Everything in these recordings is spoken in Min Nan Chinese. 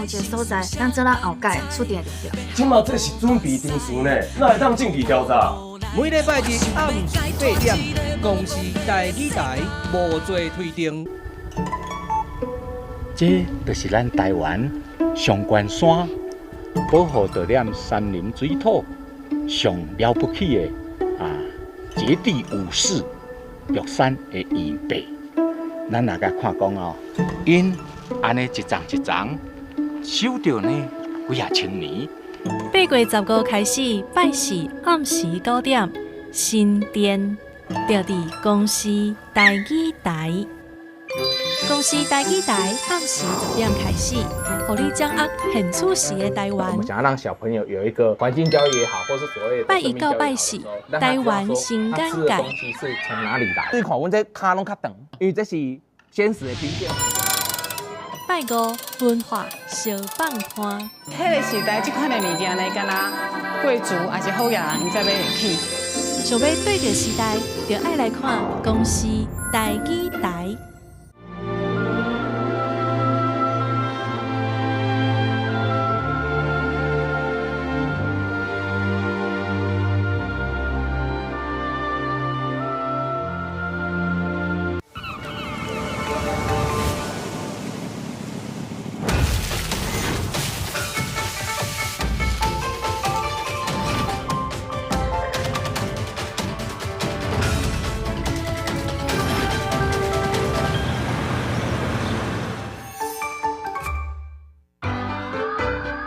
有一个所在，咱做咱後蓋出定就對。這馬這是準備程序呢，哪會當政治調查？每禮拜日暗時8點，公視台語台無罪推定。這就是咱台灣上懸山，保護著咱山林水土上了不起的啊，絕地武士玉山的岩壁。咱來共看講哦，𪜶按呢一層一層守著呢幾仔千年。8月15開始，拜四暗時9點，新店就佇公視台語台。公視台語台暗時10點開始，予你掌握現此時的台灣。我們想要讓小朋友有一個環境教育也好，或是所謂拜一到拜四，台灣新眼界。東西是從哪裡來？你看阮這跤攏較長，因為這是堅實的品種。拜五文化小放攤。彼個時代，這款的物件呢，敢若貴族抑是好額人𪜶才買會起。想欲對著時代，就愛來看公視台語台。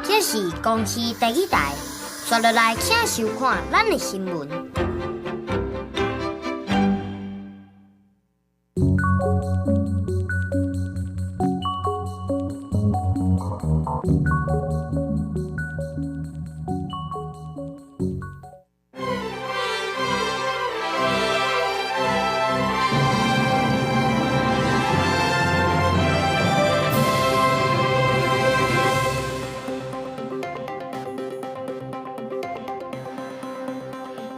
這是公視第一台，刷落來請收看咱的新聞。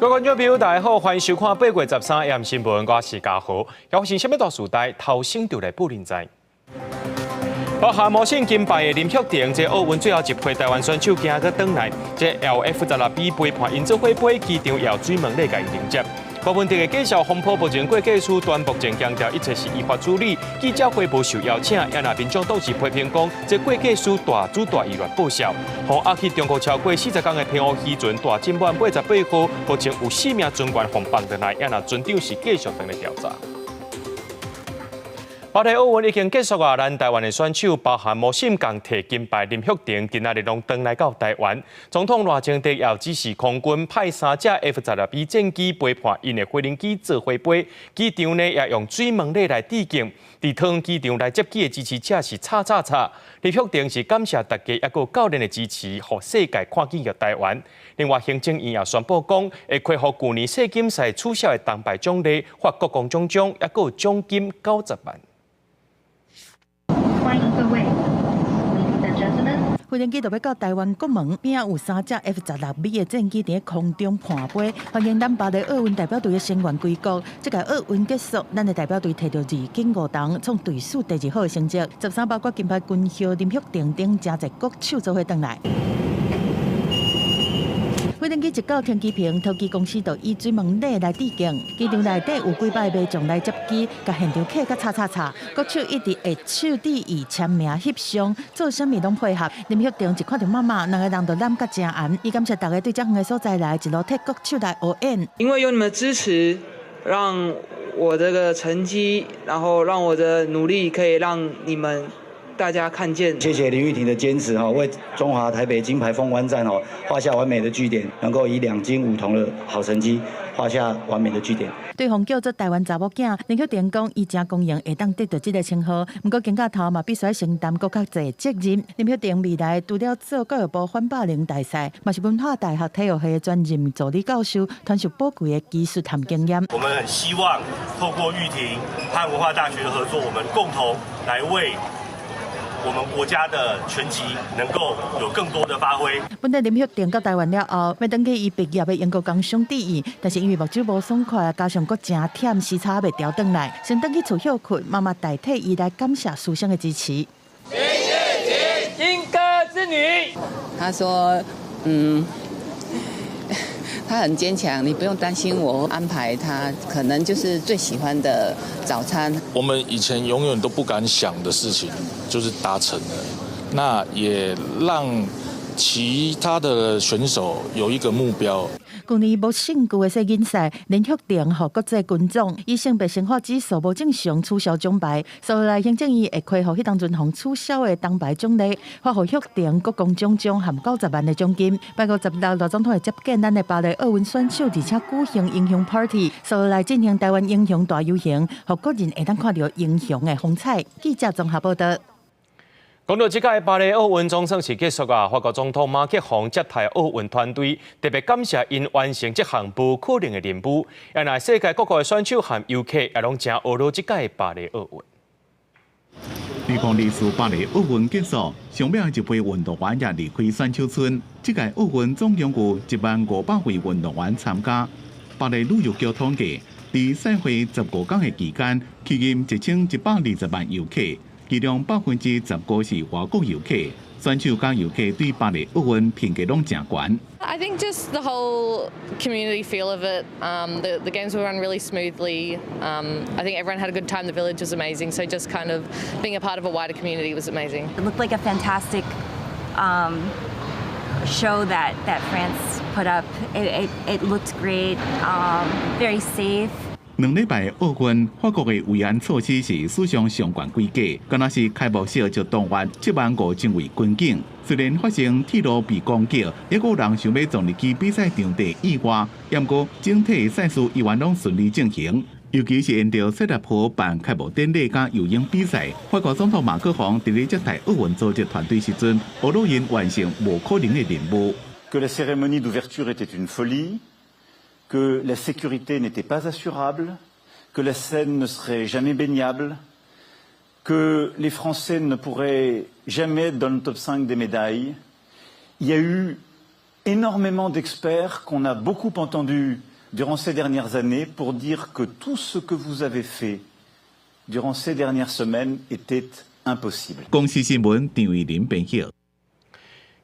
各位觀眾朋友，大家好，歡迎收看8月13日新聞，我是嘉豪。發生啥物大事代，頭先就來報恁知。包含魔性金牌的林玉婷，這奧運最後一批台灣選手今閣轉來，這 LF16B 陪伴𪜶做伙飛，機場也有水門禮共迎接。柯文哲的介紹風波，目前過繼續段目前強調一切是依法處理。記者會無受邀請，也若民眾黨是批評講，這過繼續大主大意亂報銷。予壓去中國超過40天的平湖漁船大進滿88號，目前有4名船員予放轉來，也若船長是繼續佇咧調查。巴黎奧運已經結束啊！咱台灣的選手包含魔性共提金牌林玉婷，今仔日攏轉來到台灣。總統賴清德也指示空軍派3架 F-16B 戰機陪伴𪜶的飛行機做伙飛，機場呢也用水門禮來致敬。佇桃園機場來接機的支持者是吵吵吵。林玉婷是感謝大家抑閣教練的支持，予世界看見著台灣。另外，行政院也宣布講，會恢復舊年世錦賽取消的銅牌獎勵，發國光獎章，抑閣獎金90萬。歡迎各位，Ladies and gentlemen。飛行機就欲到台灣國門邊仔有3架 F-16B 的戰機佇空中盤飛，歡迎咱巴黎奧運代表隊的成員歸國。這屆奧運結束，咱的代表隊摕著2金5銅，創隊史第2好的成績。13包括金牌軍後林玉婷等誠濟國手做伙轉來。飛行機一到停機坪，桃機公司就以水門禮來致敬。機場內底有幾百個民眾來接機，共現場客佮吵吵吵。國手一直下手致意簽名翕相，做啥物攏配合。林玉婷一看著媽媽，兩個人就攬甲誠緣。伊感謝大家對遮遠的所在來，一路替國手來応援。因為有你們支持，讓我這個成績，然後讓我的努力可以讓你們大家看見。謝謝林玉婷的堅持哈，為中華台北金牌封關戰哦畫下完美的句點，能夠以2金5銅的好成績畫下完美的句點。對方叫做台灣查某囝，林玉婷講，伊誠光榮會當得到這個稱號，毋過肩胛頭嘛必須承擔閣較濟責任。林玉婷未來除了做教育部反霸凌大使，嘛是文化大學體育系的專任助理教授，傳授寶貴的技術和經驗。我們很希望透過玉婷和文化大學的合作，我們共同來為我們國家的拳擊能夠有更多的發揮。本來林玉婷到台灣了後，欲轉去伊畢業的英國工商致意，但是因為目睭無爽快，加上閣誠忝，時差袂調轉來，先轉去厝歇睏。媽媽代替伊來感謝師生的支持。林玉婷，應該。他說：嗯，他很堅強，你不用擔心我安排他，可能就是最喜歡的早餐。我們以前永遠都不敢想的事情，就是達成了。那也讓其他的選手有一個目標。舊年無勝據的世錦賽，連續定予國際金獎，以性別生化指數無正常取消獎牌，所以來行政院會恢復彼當陣予取消的銅牌獎勵，發予旭庭國光獎章含90萬的獎金。八月16，賴總統會接見咱的巴黎奧運選手，而且舉行英雄 party，所以來進行台灣英雄大遊行，予國人會當看著英雄的風采。記者綜合報道。講到這屆巴黎奧運總算是結束啊！法國總統馬克宏接待奧運團隊，特別感謝𪜶完成這項無可能的任務。原來世界各國的選手和遊客也攏誠呵咾這屆巴黎奧運。2024巴黎奧運結束，上尾一批運動員也離開選手村。這屆奧運總共有1萬500位運動員參加。巴黎旅遊局統計，佇賽會15天的期間，吸引1120萬遊客。其中15%是外國遊客，選手佮遊客對巴黎奧運評價攏誠懸。 I think just the whole community feel of it. The games were run really smoothly. I think everyone had a good time. The village was amazing. So just kind of being a part of a wider community was amazing. It looked like a fantastic show that France put up. It looked great. Very safe. 2禮拜奧運，法國的維安措施是史上上懸規格，敢若是開幕式就動員7萬5千位軍警。雖然發生鐵路被攻擊，也有人想欲撞入去比賽場地意外，毋過整體賽事依然攏順利進行。尤其是沿著塞納河辦開幕典禮佮游泳比賽，法國總統馬克宏佇咧接待奧運組織團隊時陣，呵咾𪜶完成無可能的任務。 Que la cérémonie d'ouverture était une folie, que la sécurité n'était pas assurable, que la Seine ne serait jamais baignable, que les Français ne pourraient jamais être dans le top 5 des médailles. Il y a eu énormément d'experts qu'on a beaucoup entendus durant ces dernières années pour dire que tout ce que vous avez fait durant ces dernières semaines était impossible. 公視新聞張玉林編譯。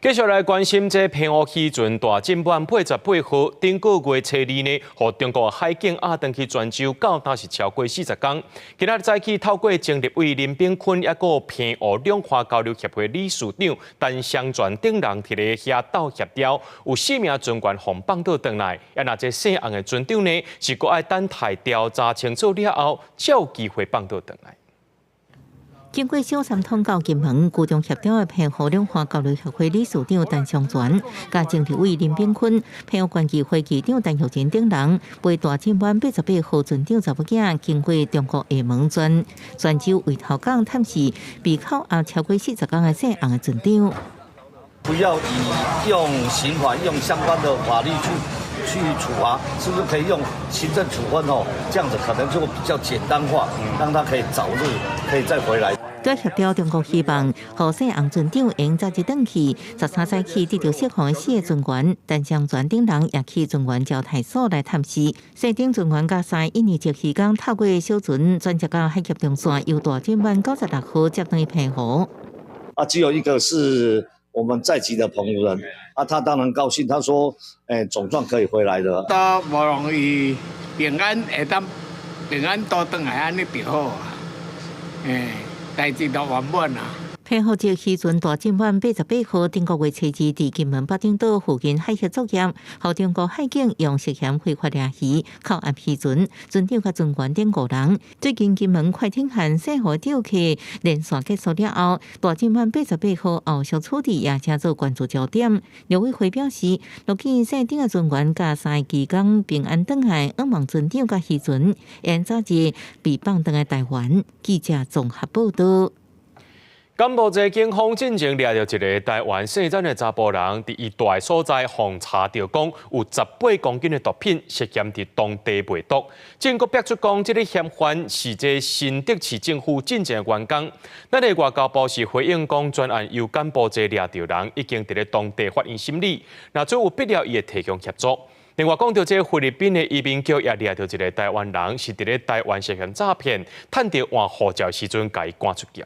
繼續來關心這澎湖漁船大進灣88號，頂個月初二呢，予中國海警押轉去泉州，到今是超過40工。今仔日早起透過前立委林炳坤，抑閣澎湖兩岸交流協會理事長陳雙全等人佇咧遐鬥協調，有四名船員予放倒轉來。啊，若這姓洪的船長呢，是閣愛等待調查清楚了後，才有機會放倒轉來。經過小三通到金門，居中協調的澎湖兩岸交流協會理事長陳雙全，佮前立委林炳坤、澎湖縣議會議長陳玉珍等人，陪大進灣88號船長查某囝經過中國廈門轉泉州圍頭港探視被扣押超過40工的姓洪的船長。不要以用刑法用相關的法律去處罰，是不是可以用行政處分哦？這樣子可能就比較簡單化，讓他可以早日可以再回來。該協調中國希望，予姓洪船長會早日轉去。13早起得著釋放的四个船員，陳雙全等人也去船員招待所來探視。姓丁船員佮三个印尼籍漁工透過小船轉接到海峽中線，由大進灣96號接轉澎湖。啊，只有一個是我們在籍的澎湖人，啊，他當然高興，他說：欸，總算可以回來了。都無容易平安會當平安倒轉來，按呢就好啊，欸，代誌都圓滿啊。澎湖籍漁船大進灣88號，頂個月初二佇金門北頂島附近海域作業，予中國海警用涉嫌非法掠魚扣押漁船，船長佮船員等五人。最近金門快艇和西湖釣客連線結束了後，大進灣88號後續處置也成做關注焦點。陸委會表示，樂見姓丁的船員佮三个漁工平安轉來，向望船長佮漁船，會早日被放轉來台灣。記者綜合報道。柬埔寨警方進前掠著一个台灣姓陳的查埔人，佇伊蹛的所在，予查著講有18公斤的毒品，涉嫌佇當地賣毒。警方逼出講，這个嫌犯是這新竹市政府進前的員工。咱的外交部是回應講，專案由柬埔寨掠著人，已經佇咧當地法院審理，若做有必要，伊會提供協助。另外，講著這菲律賓的移民局也掠著一个台灣人，是佇咧台灣涉嫌詐騙，趁著換護照時陣，共伊趕出境。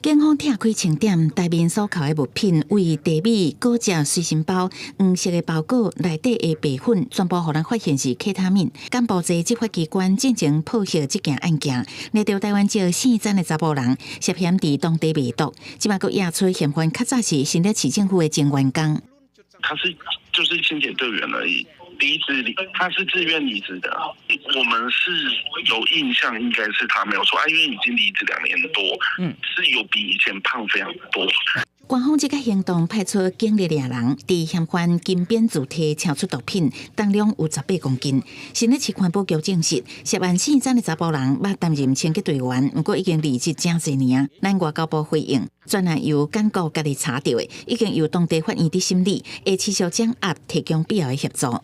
警方拆開清點台面所扣的物品，為茶米、果汁、隨身包、黃色的包裹內底的白粉，全部予人發現是 K 他命。柬埔寨執法機關進前破獲這件案件，掠著台灣籍姓曾的查埔人涉嫌佇當地賣毒，這擺閣驗出嫌犯較早是新北市政府的前員工。他是就是清潔隊員而已。離職，他是自願離職的。我們是有印象，應該是他沒有錯啊，因為已經離職2年多，是有比以前胖非常多。官方這個行動派出警力掠人，佇嫌犯金邊住體查出毒品，重量有18公斤。新北市環保局證實，涉案姓曾的查埔人捌擔任清潔隊員，毋過已經離職誠濟年。咱外交部回應，專案由柬國家己查著的，已經由當地法院佇審理，會持續掌握，提供必要的協助。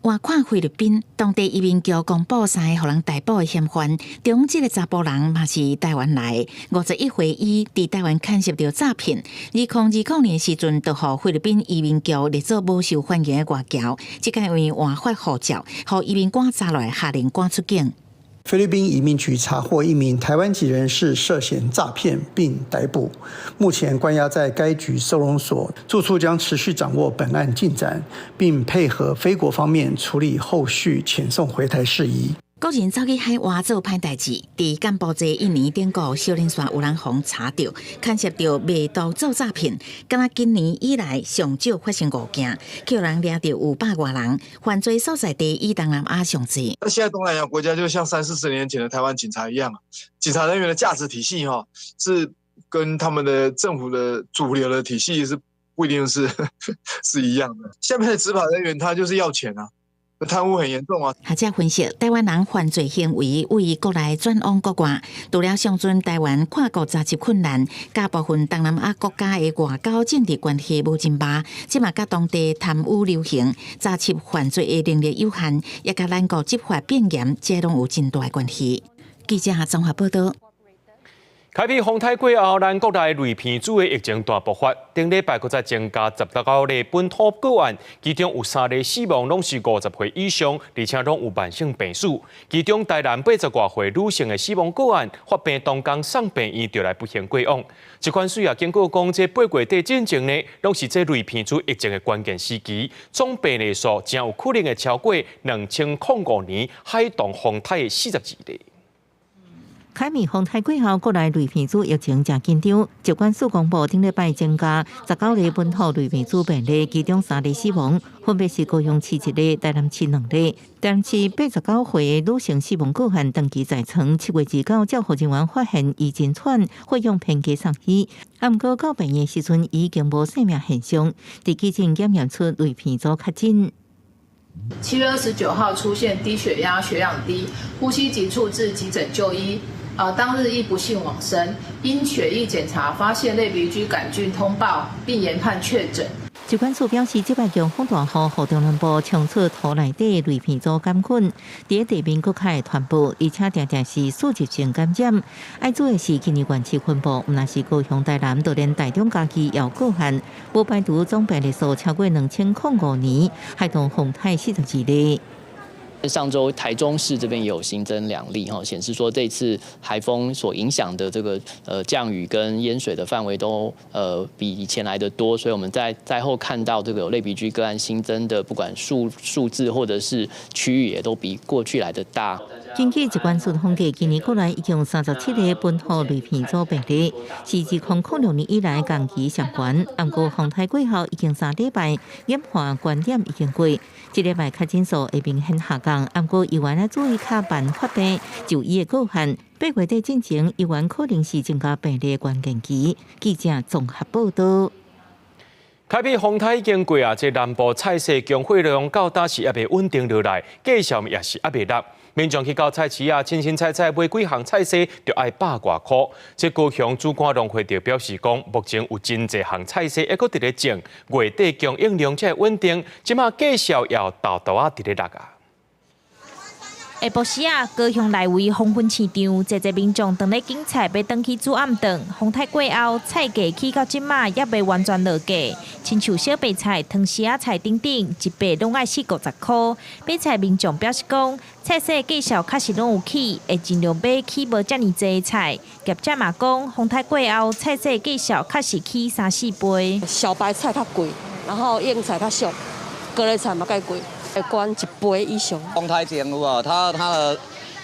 外看菲律賓當地移民局公布三个予人逮捕的嫌犯，中這个查埔人嘛是台灣來的，51歲伊佇台灣牽涉著詐騙。2020年時陣，就予菲律賓移民局列做無受歡迎的外僑，這擺因為換發護照，予移民官查來下令趕出境。菲律賓移民局查獲一名台灣籍人士涉嫌詐騙並逮捕，目前關押在該局收容所。住處將持續掌握本案進展，並配合菲國方面處理後續遣送回台事宜。個人走去海外做歹代誌，佇柬埔寨印尼頂個小連線有人予查著，牽涉著賣毒做詐騙。敢若今年以來上少發生五件，予人掠著有百外人，犯罪所在地以東南亞上濟。那現在東南亞國家就像三四十年前的台灣警察一樣，警察人員的價值體系哈，是跟他們的政府的主流的體系是不一定是一樣的。下面的執法人員他就是要錢啊。貪污很嚴重啊！學者分析，台灣人犯罪行為為國內轉往國外，除了上陣台灣跨國查緝困難，佮部分東南亞國家的外交政治關係無真捌，這嘛佮當地貪污流行，查緝犯罪的能力有限，也佮咱國執法變嚴，這攏有真大的關係。記者綜合報導。開辟風颱過後，咱國內類鼻疽的疫情大爆發，頂禮拜閣再增加19例本土個案，其中有三例死亡，攏是50歲以上，而且攏有慢性病史。其中台南80外歲女性的死亡個案，發病當工送病院就來不幸過往。疾管署也警告講，這8月底進前呢，攏是這類鼻疽疫情的關鍵時期，總病例數誠有可能會超過2005年海豚風颱的42例。海面風颱過後，國內類鼻疽疫情誠緊張。疾管署公布，頂禮拜增加19例本土類鼻疽病例，其中三例死亡，分別是高雄市一例、台南市兩例。台南市89歲的女性死亡個案長期在床，7月29照護人員發現伊真喘，費用偏低送醫。啊，毋過到病院時陣已經無生命現象，佇急診檢驗出類鼻疽確診。7月29號出現低血壓、血氧低、呼吸急促，至急診就醫。當日亦不幸往生，因血液檢查發現類鼻疽桿菌通報，並研判確診。疾管署表示，這擺強風大雨，予中南部衝出土內底類鼻疽桿菌，佇地面閣較會傳播，而且定定是輸入性感染。愛注意是今年縣市分布，毋但是高雄、台南，就連台中、嘉義也有個案，無排除總病例數超過2005年海豚風颱42例。上周台中市這邊也有新增2例哈，顯示說這次台風所影響的這個降雨跟淹水的範圍都比以前來得多，所以我們在災後看到這個有類鼻疽個案新增的，不管數字或者是區域，也都比過去來得大。根據疾管署統計，今年國內已經有37例本土類鼻疽病例，是自2006年以來同期上懸。毋過風颱過後已經3禮拜，染化觀點已經過，這禮拜確診數會明顯下降。毋過猶原愛注意較慢發病就醫的個案，8月底進前猶原可能是增加病例的關鍵期。記者綜合報導。開闢風颱已經過啊，這南部菜市供貨量到今是猶未穩定落來，價錢也是猶未落。民眾去到菜市啊，凊凊彩彩買幾項菜蔬，就愛百外箍。這高雄主管農會就表示講，目前有真濟項菜蔬猶閣佇咧種，月底供應量才會穩定。這馬價數也沓沓仔佇咧落啊。下晡時仔，高雄內圍黃昏市場，濟濟民眾當咧揀菜，欲轉去煮暗頓。風颱過後，菜價起到這馬猶未完全落價，親像小白菜、糖絲仔菜等等，一袋攏愛四五十箍。買菜民眾表示講，菜市價數確實攏有起，會盡量買起無遮爾濟的菜。業者嘛講，風颱過後，菜市價數確實起三四倍。小白菜較貴，然後莺菜較俗，高麗菜嘛較貴。會懸一倍以上。風颱前有無？它的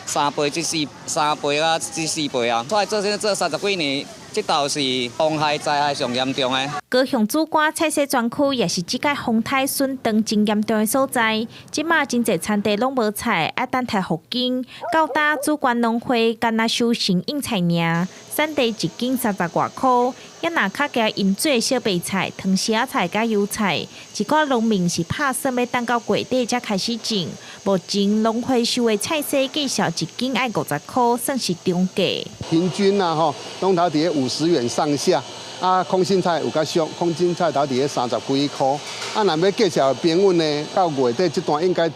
3倍至4、3倍啊至4倍啊！出來做這30幾年，這道是風害災害上嚴重的。高雄梓官菜市專區也是這擺風颱損斷真嚴重的所在。這馬真濟田地攏無菜，愛等待復耕。到今梓官農會干焦收成莺菜爾，產地一斤30外箍。也若較加淹水小白菜、糖絲仔菜佮油菜，一寡農民是拍算欲等到月底才開始種。目前農會收的菜市價數一斤愛50箍，算是中價。平均啊吼，攏頭佇50元上下。啊，空心菜有較俗，空心菜頭佇咧30幾箍。啊，若欲價數平穩呢，到月底這段應該，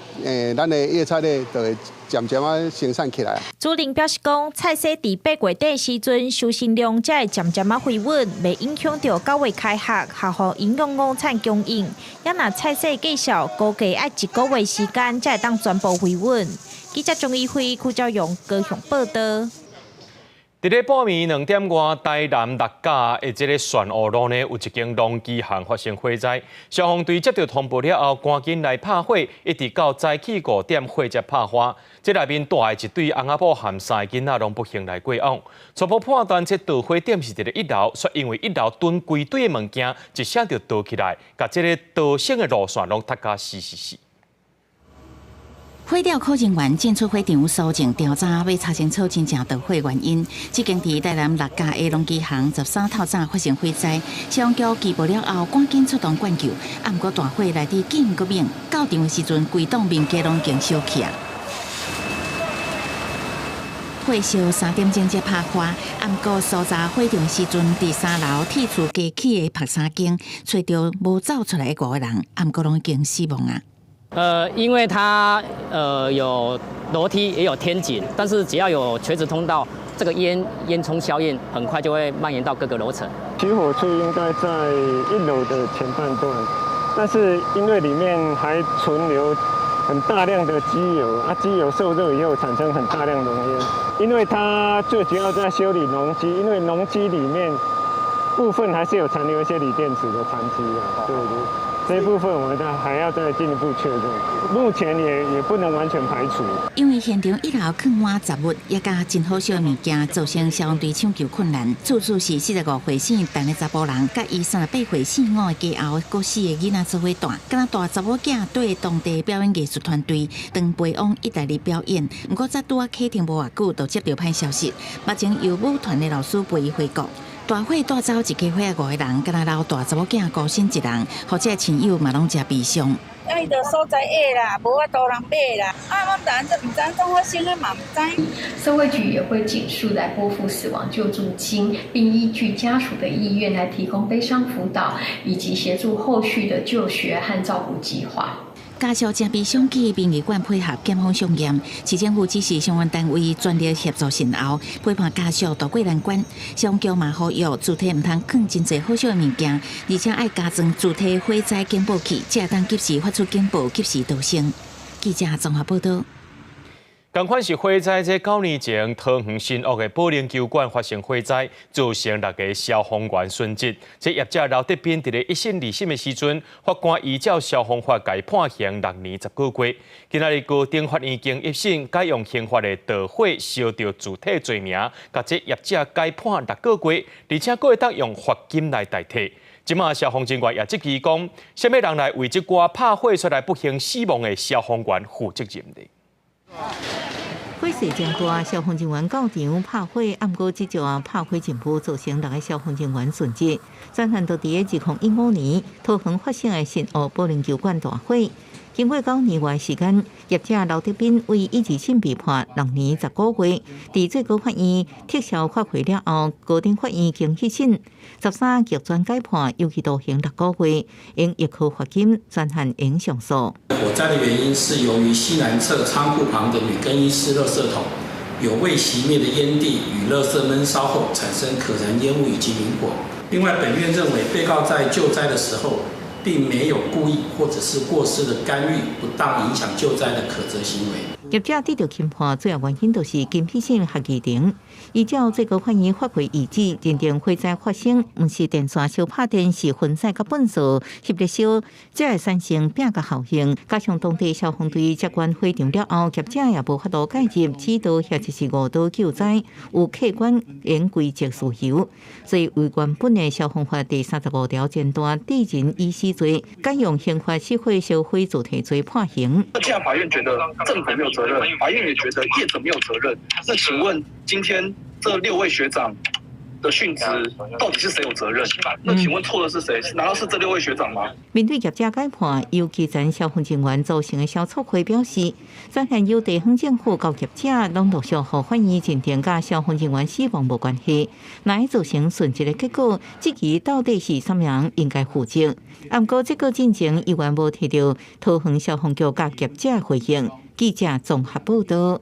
咱的葉菜咧就會漸漸仔生產起來。主任表示講，菜市佇8月底時陣收成量才會漸漸仔回穩，袂影響著9月開學學校營養午餐供應。也若菜市價數估計愛一個月時間才會當全部回穩。記者鍾怡輝、柯昭勇高雄報導。佇咧半暝2點外，台南六甲的這个船湖路呢，有一間農機行發生火災。消防隊接到通報了後，趕緊來拍火，一直到早起5點，火才拍花。這內面蹛的一對翁仔某和三个囡仔攏不幸來過往。初步判斷，這導火點是佇咧一樓，卻因為一樓囤規堆的物件，一聲就著起來，共這个逃生的路線攏塞甲死死死。火調科人員進出火場搜證調查，欲查清楚真正導火原因。這間佇台南六甲的農機行13透早發生火災，消防局接報了後，趕緊出動灌救。啊，毋過大火來得緊閣猛，到場的時陣，規棟物件攏已經燒起啊！火燒3點鐘才拍花，啊，毋過搜查火場的時陣，佇3樓鐵厝加起的曝衫間，揣著無走出來的五個人，啊，毋過攏已經死亡啊！因為它有樓梯也有天井，但是只要有垂直通道，這個煙囪效應很快就會蔓延到各個樓層。起火處應該在1樓的前半段，但是因為裡面還存留很大量的機油，啊，機油受熱以後產生很大量濃煙。因為它最主要在修理農機，因為農機裡面部分還是有殘留一些鋰電池的殘跡啊，對對。這部分我們還要再進一步確認，目前也不能完全排除。因為現場一樓囥滿雜物，也佮真好燒的物件，造成消防隊搶救困難。厝主是45歲姓陳的查埔人，佮伊38歲姓吳的家後，閣四个囡仔做伙蹛。敢若大查某囝綴當地表演藝術團隊，當陪往意大利表演。毋過才拄仔啟程無偌久，就接著歹消息，目前由舞團的老師陪伊回國。大火帶走一家伙仔五個人，敢若留大查某囝孤身一人，予這親友嘛攏誠悲傷。啊，伊就所在矮啦，無法度人買啦。啊，阮逐人毋知按怎發生的嘛，毋知。社會局也會盡速來撥付死亡救助金，並依據家屬的意願來提供悲傷輔導，以及協助後續的就學和照顧計劃。家屬誠悲傷，去殯儀館配合檢方相驗，市政府指示相關單位全力協助善後，陪伴家屬渡過難關。消防局嘛呼籲，厝體毋通囥真濟好燒的物件，而且愛加裝自體火災警報器，才會當及時發出警報，及時逃生。記者綜合報導。仝款是火災，這9年前桃園新屋的保齡球館發生火災，造成六个消防員殉職。這業者劉德斌佇咧一審、二審的時陣，法官依照消防法共伊判刑6年10個月。今仔日高等法院經一審改用刑法的導火燒著自體罪名，共這業者改判6個月，而且閣會當用罰金來代替。這馬消防人員也質疑講，啥物人來為這寡拍火出來不幸死亡的消防員負責任的？火勢真大，消防人員到場拍火，毋過這場拍火任務造成六个消防人員殉職。專案就佇咧2015年桃園發生的新屋保齡球館大火，經過9年外時間，業者劉德斌為一二審被判6年10個月，佇最高法院撤銷發回了後，高等法院經去審，13逆轉改判有期徒刑6個月，應易科罰金，專案應上訴。火災的原因是由於西南側倉庫旁的女更衣室垃圾桶有未熄滅的煙蒂與垃圾悶燒後產生可燃煙霧以及明火。另外，本院認為被告在救災的時候，並沒有故意或者是過失的干預、不當影響救災的可責行為。業者得著輕判，主要原因就是金彼信合議庭依照最高法院發回意旨，認定火災發生毋是電線燒拍電，是分散佮糞掃吸力燒，才會產生拚共效應。加上當地消防隊接管火場了後，業者也無法度介入指導或者是誤導救災，有客觀應歸責事由，所以違原本的消防法第35條前段致人於死罪，改用刑法失火燒毀主體罪判刑。那既然法院覺得政府沒有責任，法院也覺得業者沒有責任，那請問今天這六位學長的殉職到底是誰有責任？那請問錯的是誰？難道是這六位學長嗎？面對業者改判，由基層消防人員組成的消促會表示，專案由地方政府佮業者攏陸續予法院認定，佮消防人員死亡無關係，來造成殉職的結果，質疑到底是啥物人應該負責。毋過這個進程依然無提著桃園消防局佮業者回應。記者綜合報道。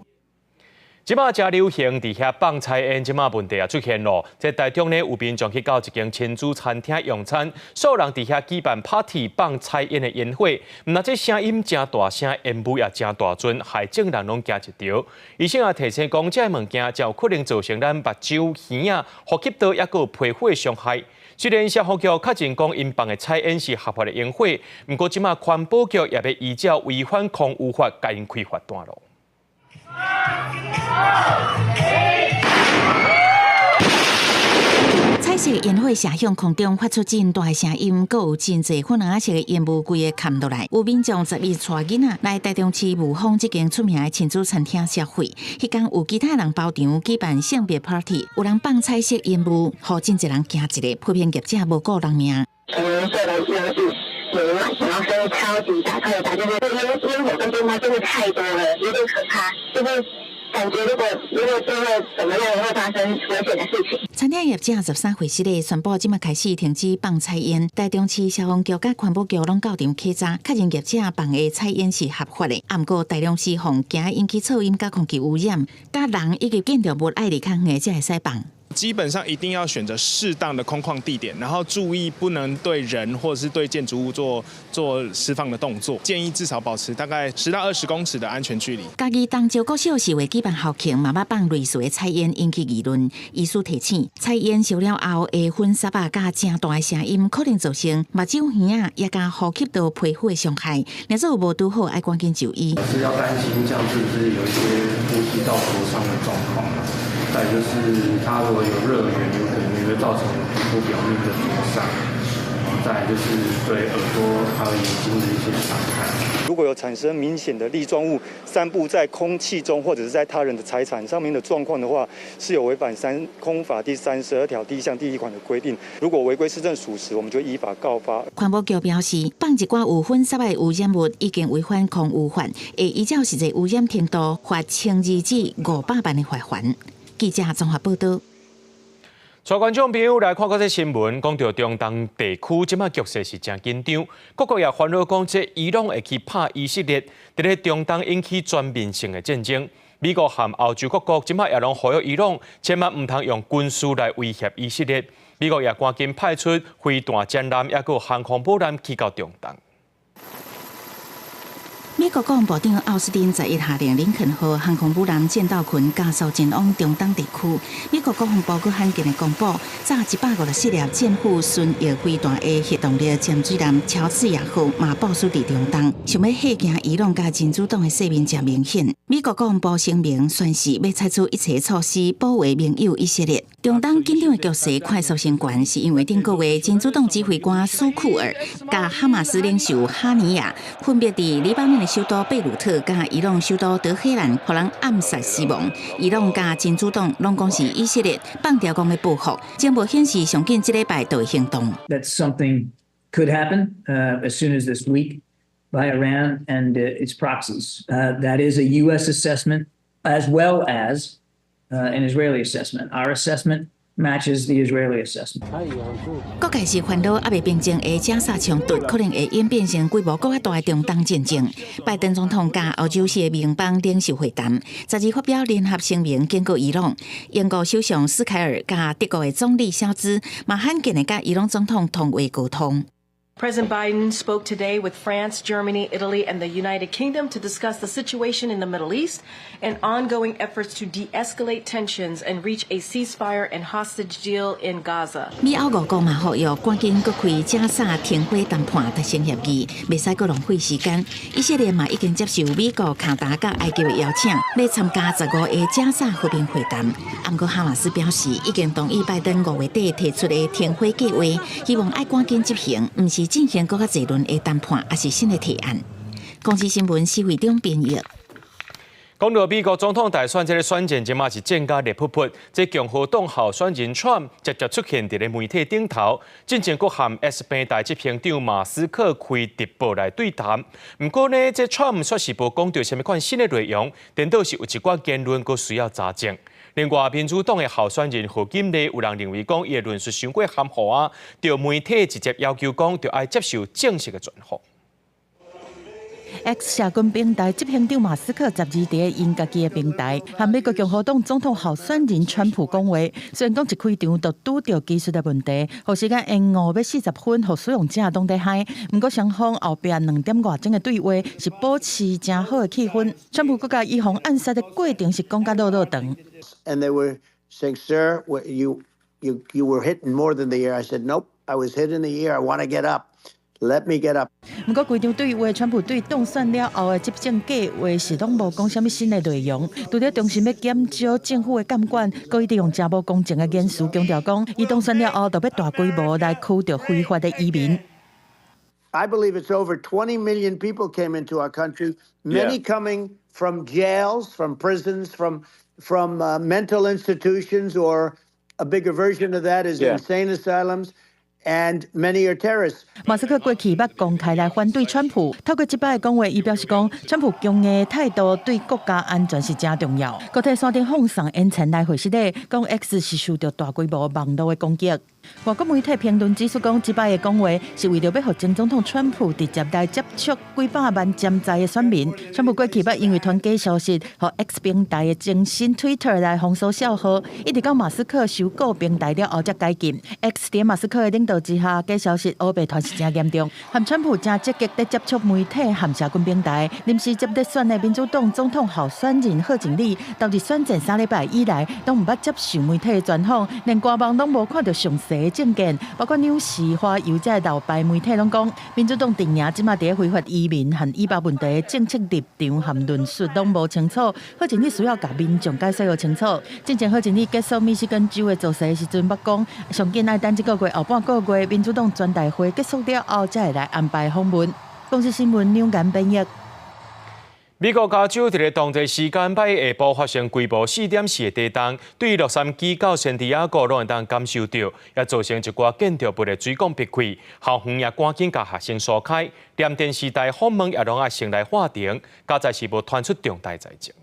這擺誠流行佇遐放菜煙，這擺問題也出現咯。在台中呢，有民眾去到一間親子餐廳用餐，所有人佇遐舉辦 party 放菜煙的煙火，毋但這聲音誠大聲，煙霧也誠大陣，害眾人攏驚一著。醫生也提醒講，這个物件誠有可能造成咱目睭、耳仔、呼吸道抑閣有皮膚的傷害。雖然消防局確認講𪜶放的菜煙是合法的煙火，毋過這擺環保局也欲依照違反空污法，共𪜶開罰單咯。彩色煙火射向空中，發出真大的聲音，閣有真濟粉紅色的煙霧規个崁落來。有民眾10日帶囡仔來台中市霧峰這間出名的親子餐廳消費，彼工有其他人包場舉辦性別 party，有人放彩色煙霧，予真濟人驚一下，批評業者無顧人命。然後聲音超級大，超級大，就是煙火跟煙花真的太多了，有點可怕，就是感覺如果真的怎麼樣會發生危險的事情。餐廳業者13歲時咧宣布，這擺開始停止放菜煙。台中市消防局佮環保局攏到場稽查，確認業者放的菜煙是合法的。毋過大量釋放驚引起噪音佮空氣污染，佮人以及建築物愛離較遠才會使放。基本上一定要選擇適當的空曠地點，然後注意不能對人或者是對建築物做釋放的動作。建議至少保持大概10到20公尺的安全距離。嘉義東石國小是為舉辦校慶，嘛捌放類似的菜煙，引起議論。醫師提醒，菜煙燒了後會粉沙啊，佮誠大的聲音，可能造成目睭、耳仔，也佮呼吸道皮膚的傷害。若做無拄好，愛趕緊就醫。是要擔心，像是不是有一些呼吸道灼傷的狀況。再就是，它如果有熱源，有可能也會造成皮膚表面的灼傷。再來就是對耳朵還有眼睛的一些傷害。如果有產生明顯的粒狀物散布在空氣中，或者是在他人的財產上面的狀況的話，是有違反三空法第32條第一項第一款的規定。如果違規事證屬實，我們就依法告發。環保局表示，放一寡有粉沙的污染物已經違反空污法，會依照實際污染程度罰1200至500萬的罰鍰。記者綜合報道。帶觀眾朋友來看閣這新聞，講著中東地區這擺局勢是誠緊張，各國也煩惱講這伊朗會去拍以色列，佇咧中東引起全面性的戰爭。美國和歐洲各國這擺也攏呼籲伊朗，千萬毋通用軍事來威脅以色列。美國也趕緊派出飛彈戰艦，抑閣有航空母艦去到中東。美國國防部長奧斯汀11下令林肯號航空母艦戰鬥群加速前往中東地區。美國國防部閣罕見的公布，載154粒戰斧巡弋飛彈的核動力潛水艦喬治亞號嘛部署佇中東，想欲嚇驚伊朗佮真主黨的勢面誠明顯。美國國防部聲明宣示，欲採取一切措施保衛盟友以色列。中東緊張的局勢快速升懸，是因為頂個月真主黨指揮官蘇庫爾佮哈馬斯領袖哈尼亞分別佇黎巴嫩的首都貝魯特佮伊朗首都德黑蘭，予人暗殺死亡。伊朗佮真主黨攏講是以色列放調講的報復，情報顯示上緊這禮拜就會行動。 That something could happen as soon as this week. by Iran and its proxies. That is a U.S. assessment as well as an Israeli assessment. Our assessment matches the Israeli assessment. 各界是煩惱猶未平靜的加沙衝突，可能會演變成規模閣較大的中東戰爭。拜登總統佮歐洲四个盟邦領袖會談，12發表聯合聲明警告伊朗。英國首相斯凱爾佮德國的總理蕭茲嘛罕見的佮伊朗總統通話溝通。 President Biden spoke today with France, Germany, Italy, and the United Kingdom to discuss the situation in the Middle East and ongoing efforts to de-escalate tensions and reach a ceasefire and hostage deal in Gaza. 美歐五國嘛呼籲趕緊閣開加沙停火談判達成協議，袂使閣浪費時間。以色列嘛已經接受美國、卡達佮埃及的邀請，欲參加15个加沙和平會談。毋過哈馬斯表示，已經同意拜登5月底提出的停火計劃，希望愛趕緊執行，毋是進行閣較濟輪的談判，抑是新的提案。公視新聞施惠中編譯。講到美國總統大選，這个選戰這馬是戰甲熱噗噗。這共和黨候選人川普捷捷出現佇咧媒體頂頭，進前閣和 X 平台執行長馬斯克開直播來對談。毋過呢，這川普煞是無講著啥物款新的內容，顛倒是有一寡言論閣需要查證。另外，民主黨的候選人賀錦麗有人認為講，伊的論述傷過含糊啊，著媒體直接要求講，著愛接受正式的專訪。 X 社群平台執行長馬斯克12佇咧𪜶家己的平台，和美國共和黨總統候選人川普講話。雖然講一開場就拄著技術的問題，予時間延誤欲40分，予使用者攏佇嗨。毋過雙方後壁兩點外鐘的對話是保持誠好的氣氛。川普閣共伊予人暗殺的過程是講甲落落長。 And they were saying, "Sir, you were hit in more than the ear." I said, "Nope, I was hit in the ear. I want to get up. Let me get up." 毋過規場對話，川普對當選了後的執政計劃是攏無講啥物新的內容。除了重申欲減少政府的監管，閣一直用誠無公正的言辭強調講，伊當選了後就欲大規模來驅逐非法的移民。 I believe it's over 20 million people came into our country, many coming from jails, from prisons, from mental institutions, or a bigger version of that is insane asylums. And many are terrorists. 馬斯克過去捌公開來反對川普，透過這擺的講話，伊表示講，川普強硬態度對國家安全是誠重要。閣替山頂放送延前來回釋咧，講 X 是受著大規模網路的攻擊。外國媒體評論指出，講這擺的講話是為著欲予前總統川普直接來接觸幾百萬潛在的選民。川普過去捌因為傳假消息，予 X 平台的前身 Twitter 來封鎖帳號，一直到馬斯克收購平台了後才解禁。X 佇馬斯克的領導之下，假消息烏白傳是誠嚴重。和川普誠積極佇接觸媒體和社群平台。臨時接咧選的民主黨總統候選人賀錦麗，投入選戰3禮拜以來，攏毋捌接受媒體的專訪，連官網攏無看著詳細的政見，包括紐時、華郵這老牌媒體攏講，民主黨陣營這馬佇咧非法移民和以巴問題的政策立場和論述攏無清楚，賀錦麗需要共民眾解釋予清楚。進前賀錦麗結束密西根州的造勢的時陣，捌講上緊愛等這個月後半個月民主黨全代會結束了後，才會來安排訪問。公視新聞兩間編譯。美國加州佇咧當地時間拜下晡發生規模4.4的地動，對洛杉磯到聖地亞哥攏會當感受著，也造成一寡建築物的水管篦開，校園也趕緊共學生疏開，連電視台訪問也攏愛先來喊停，佳哉是無傳出重大災情。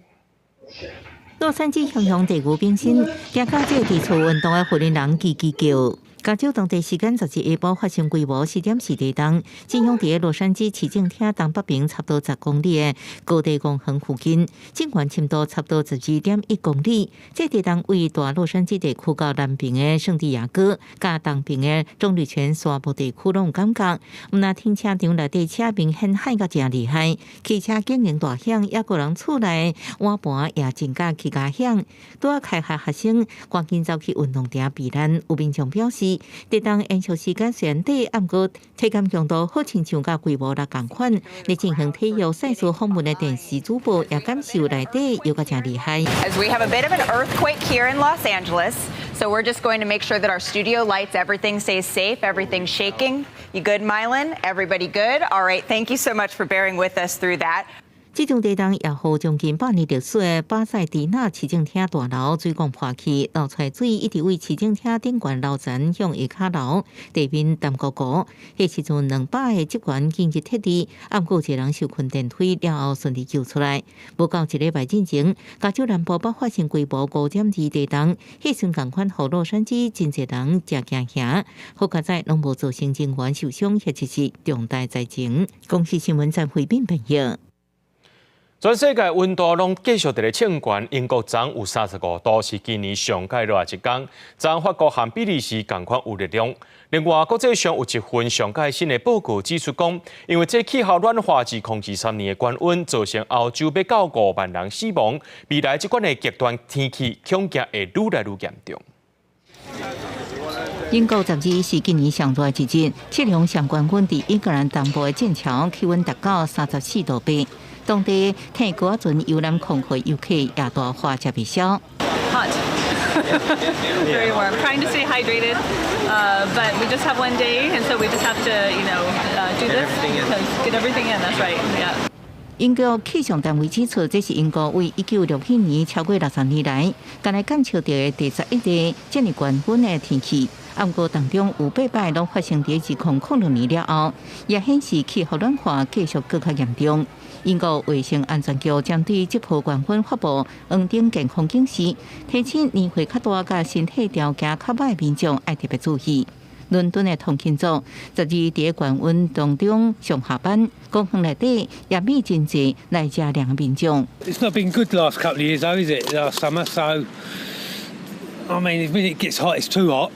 洛杉磯雄雄地牛冰心，驚甲這个佇厝運動的婦人人吱吱叫。加州當地時間12下晡發生規模4.4地動，震央佇洛杉磯市政廳東北邊差不多10公里的高地公園附近，震源深度差不多12.1公里。這地動位大洛杉磯地區到南邊的聖地亞哥，佮東邊的棕櫚泉沙漠地區攏有感覺。毋但停車場內底車明顯幌甲誠厲害，汽車經營大響，抑閣人厝內碗盤也真甲起家響。拄仔開學學生趕緊走去運動場避難，有民眾表示，地動延續時間雖然短，毋過體感強度好親像佮規模六仝款。咧進行體育賽事訪問的電視主播也感受內底搖甲誠厲害。 As we have a bit of an earthquake here in Los Angeles, so we're just going to make sure that our studio lights, everything stays safe, everything's shaking. You good, Mylan? Everybody good? All right, thank you so much for bearing with us through that. 這場地動也予將近100年歷史的巴塞迪納市政廳大樓水管破去，流出水一直對市政廳頂懸樓層向下跤流，地面澹糊糊。彼時陣200個職員緊急撤離，毋過有一個人受困電梯了後順利救出來。無夠一禮拜進前，加州南部閣發生規模5.2地動，彼時仝款予洛杉磯真濟人誠驚嚇，好佳哉攏無造成人員受傷或者是重大災情。公視新聞張惠敏編譯。全世界溫度攏繼續佇咧衝懸，英國昨有35度，是今年上蓋熱的一工。昨法國和比利時仝款有熱量。另外，國際上有一份上蓋新的報告指出講，因為這氣候暖化2023年的高溫，造成歐洲欲到5萬人死亡。未來這款的極端天氣恐驚會愈來愈嚴重。英國12是今年上熱的一日，測量上懸溫佇英格蘭東部的劍橋，氣溫達到34.8度。當地乘高仔船遊覽空海遊客也大話食袂消。 Hot, very warm. Trying to stay hydrated, but we just have one day, and so we just have to do this because get everything in. That's right. Yeah. 英國氣象單位指出，這是英國為1967年超過60年來，干焦監測著的第11個這爾懸溫的天氣。毋過當中有八擺攏發生佇2006年了後，也顯示氣候暖化繼續閣較嚴重。英國衛生安全局針對這波懸溫發布黃燈健康警示，提醒年歲較大佮身體條件較䆀民眾愛特別注意。倫敦的通勤族12佇懸溫當中上下班，公園內底也覕真濟來遮涼的民眾。 It's not been good last couple of years, though, is it? Last summer, so I mean, when it gets hot, it's too hot.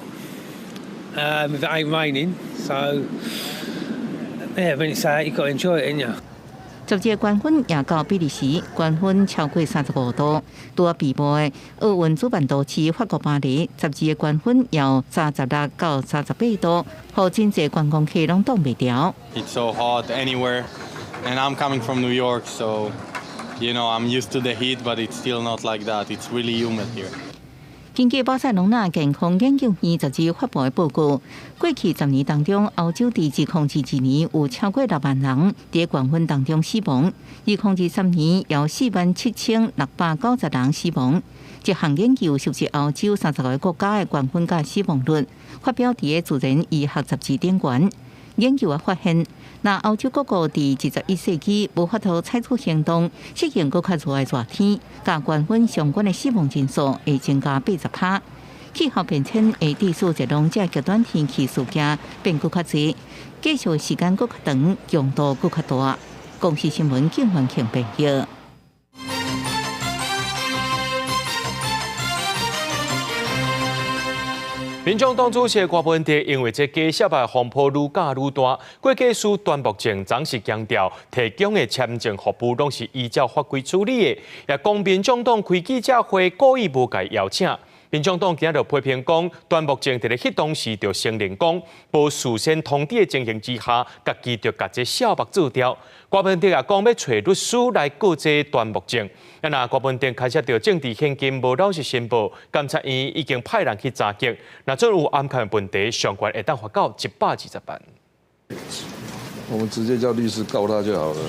If it ain't raining, so yeah, when it's out, you got to enjoy it, ain't you? 12個懸溫也到比利時，懸溫超過35度。拄仔閉幕的奧運主辦都市法國巴黎，12個懸溫由36到38度，予真濟觀光客攏擋袂牢。 It's so hot anywhere, and I'm coming from New York, so I'm used to the heat, but it's still not like that. It's really humid here. 根據巴塞隆納健康研究院12發布的報告，過去10年當中，歐洲佇2022年有超過6萬人佇懸溫當中死亡；2023年有47,690人死亡。這項研究收集歐洲30個國家的懸溫佮死亡率，發表佇個自然醫學雜誌頂懸。研究也發現，若歐洲各國佇21世紀無法度採取行動，適應閣較熱的熱天，佮懸溫相關的死亡人數會增加80%。氣候變遷會致使熱浪這極端天氣事件變閣較濟，繼續時間閣較長，強度閣較大。公視新聞景元慶編譯。民眾黨主席郭文哲因為這假涉案風波愈攪愈大，會計師段木正昨是強調，提供的簽證服務攏是依照法規處理的，也講民眾黨開記者會故意無共邀請。民眾黨今日就批評講，段木正佇咧彼當時就承認講，無事先通知的情形之下，家己就共這數目做掉。郭文哲也講欲揣律師來告這段木正。啊，若郭文哲牽涉著政治獻金無老實申報，監察院已經派人去查緝。若真有掩蓋問題，上懸會當罰到120萬。我們直接叫律師告他就好了。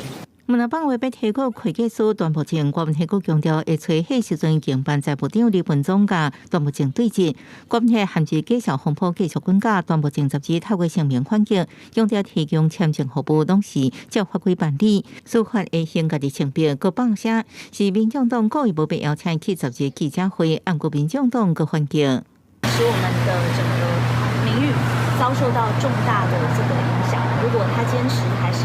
毋若放話欲提告會計師段木正，郭文哲閣強調會揣彼時陣經辦財務長李文忠佮段木正對質。郭文哲陷入假數風波繼續滾攪，段木正12透過聲明反擊，強調提供簽證服務攏是照法規辦理，司法會先家己清白。閣放聲是民眾黨故意無被邀請去12記者會，毋過民眾黨閣反擊，使我們的整個名譽遭受到重大的這個影響。如果他堅持還是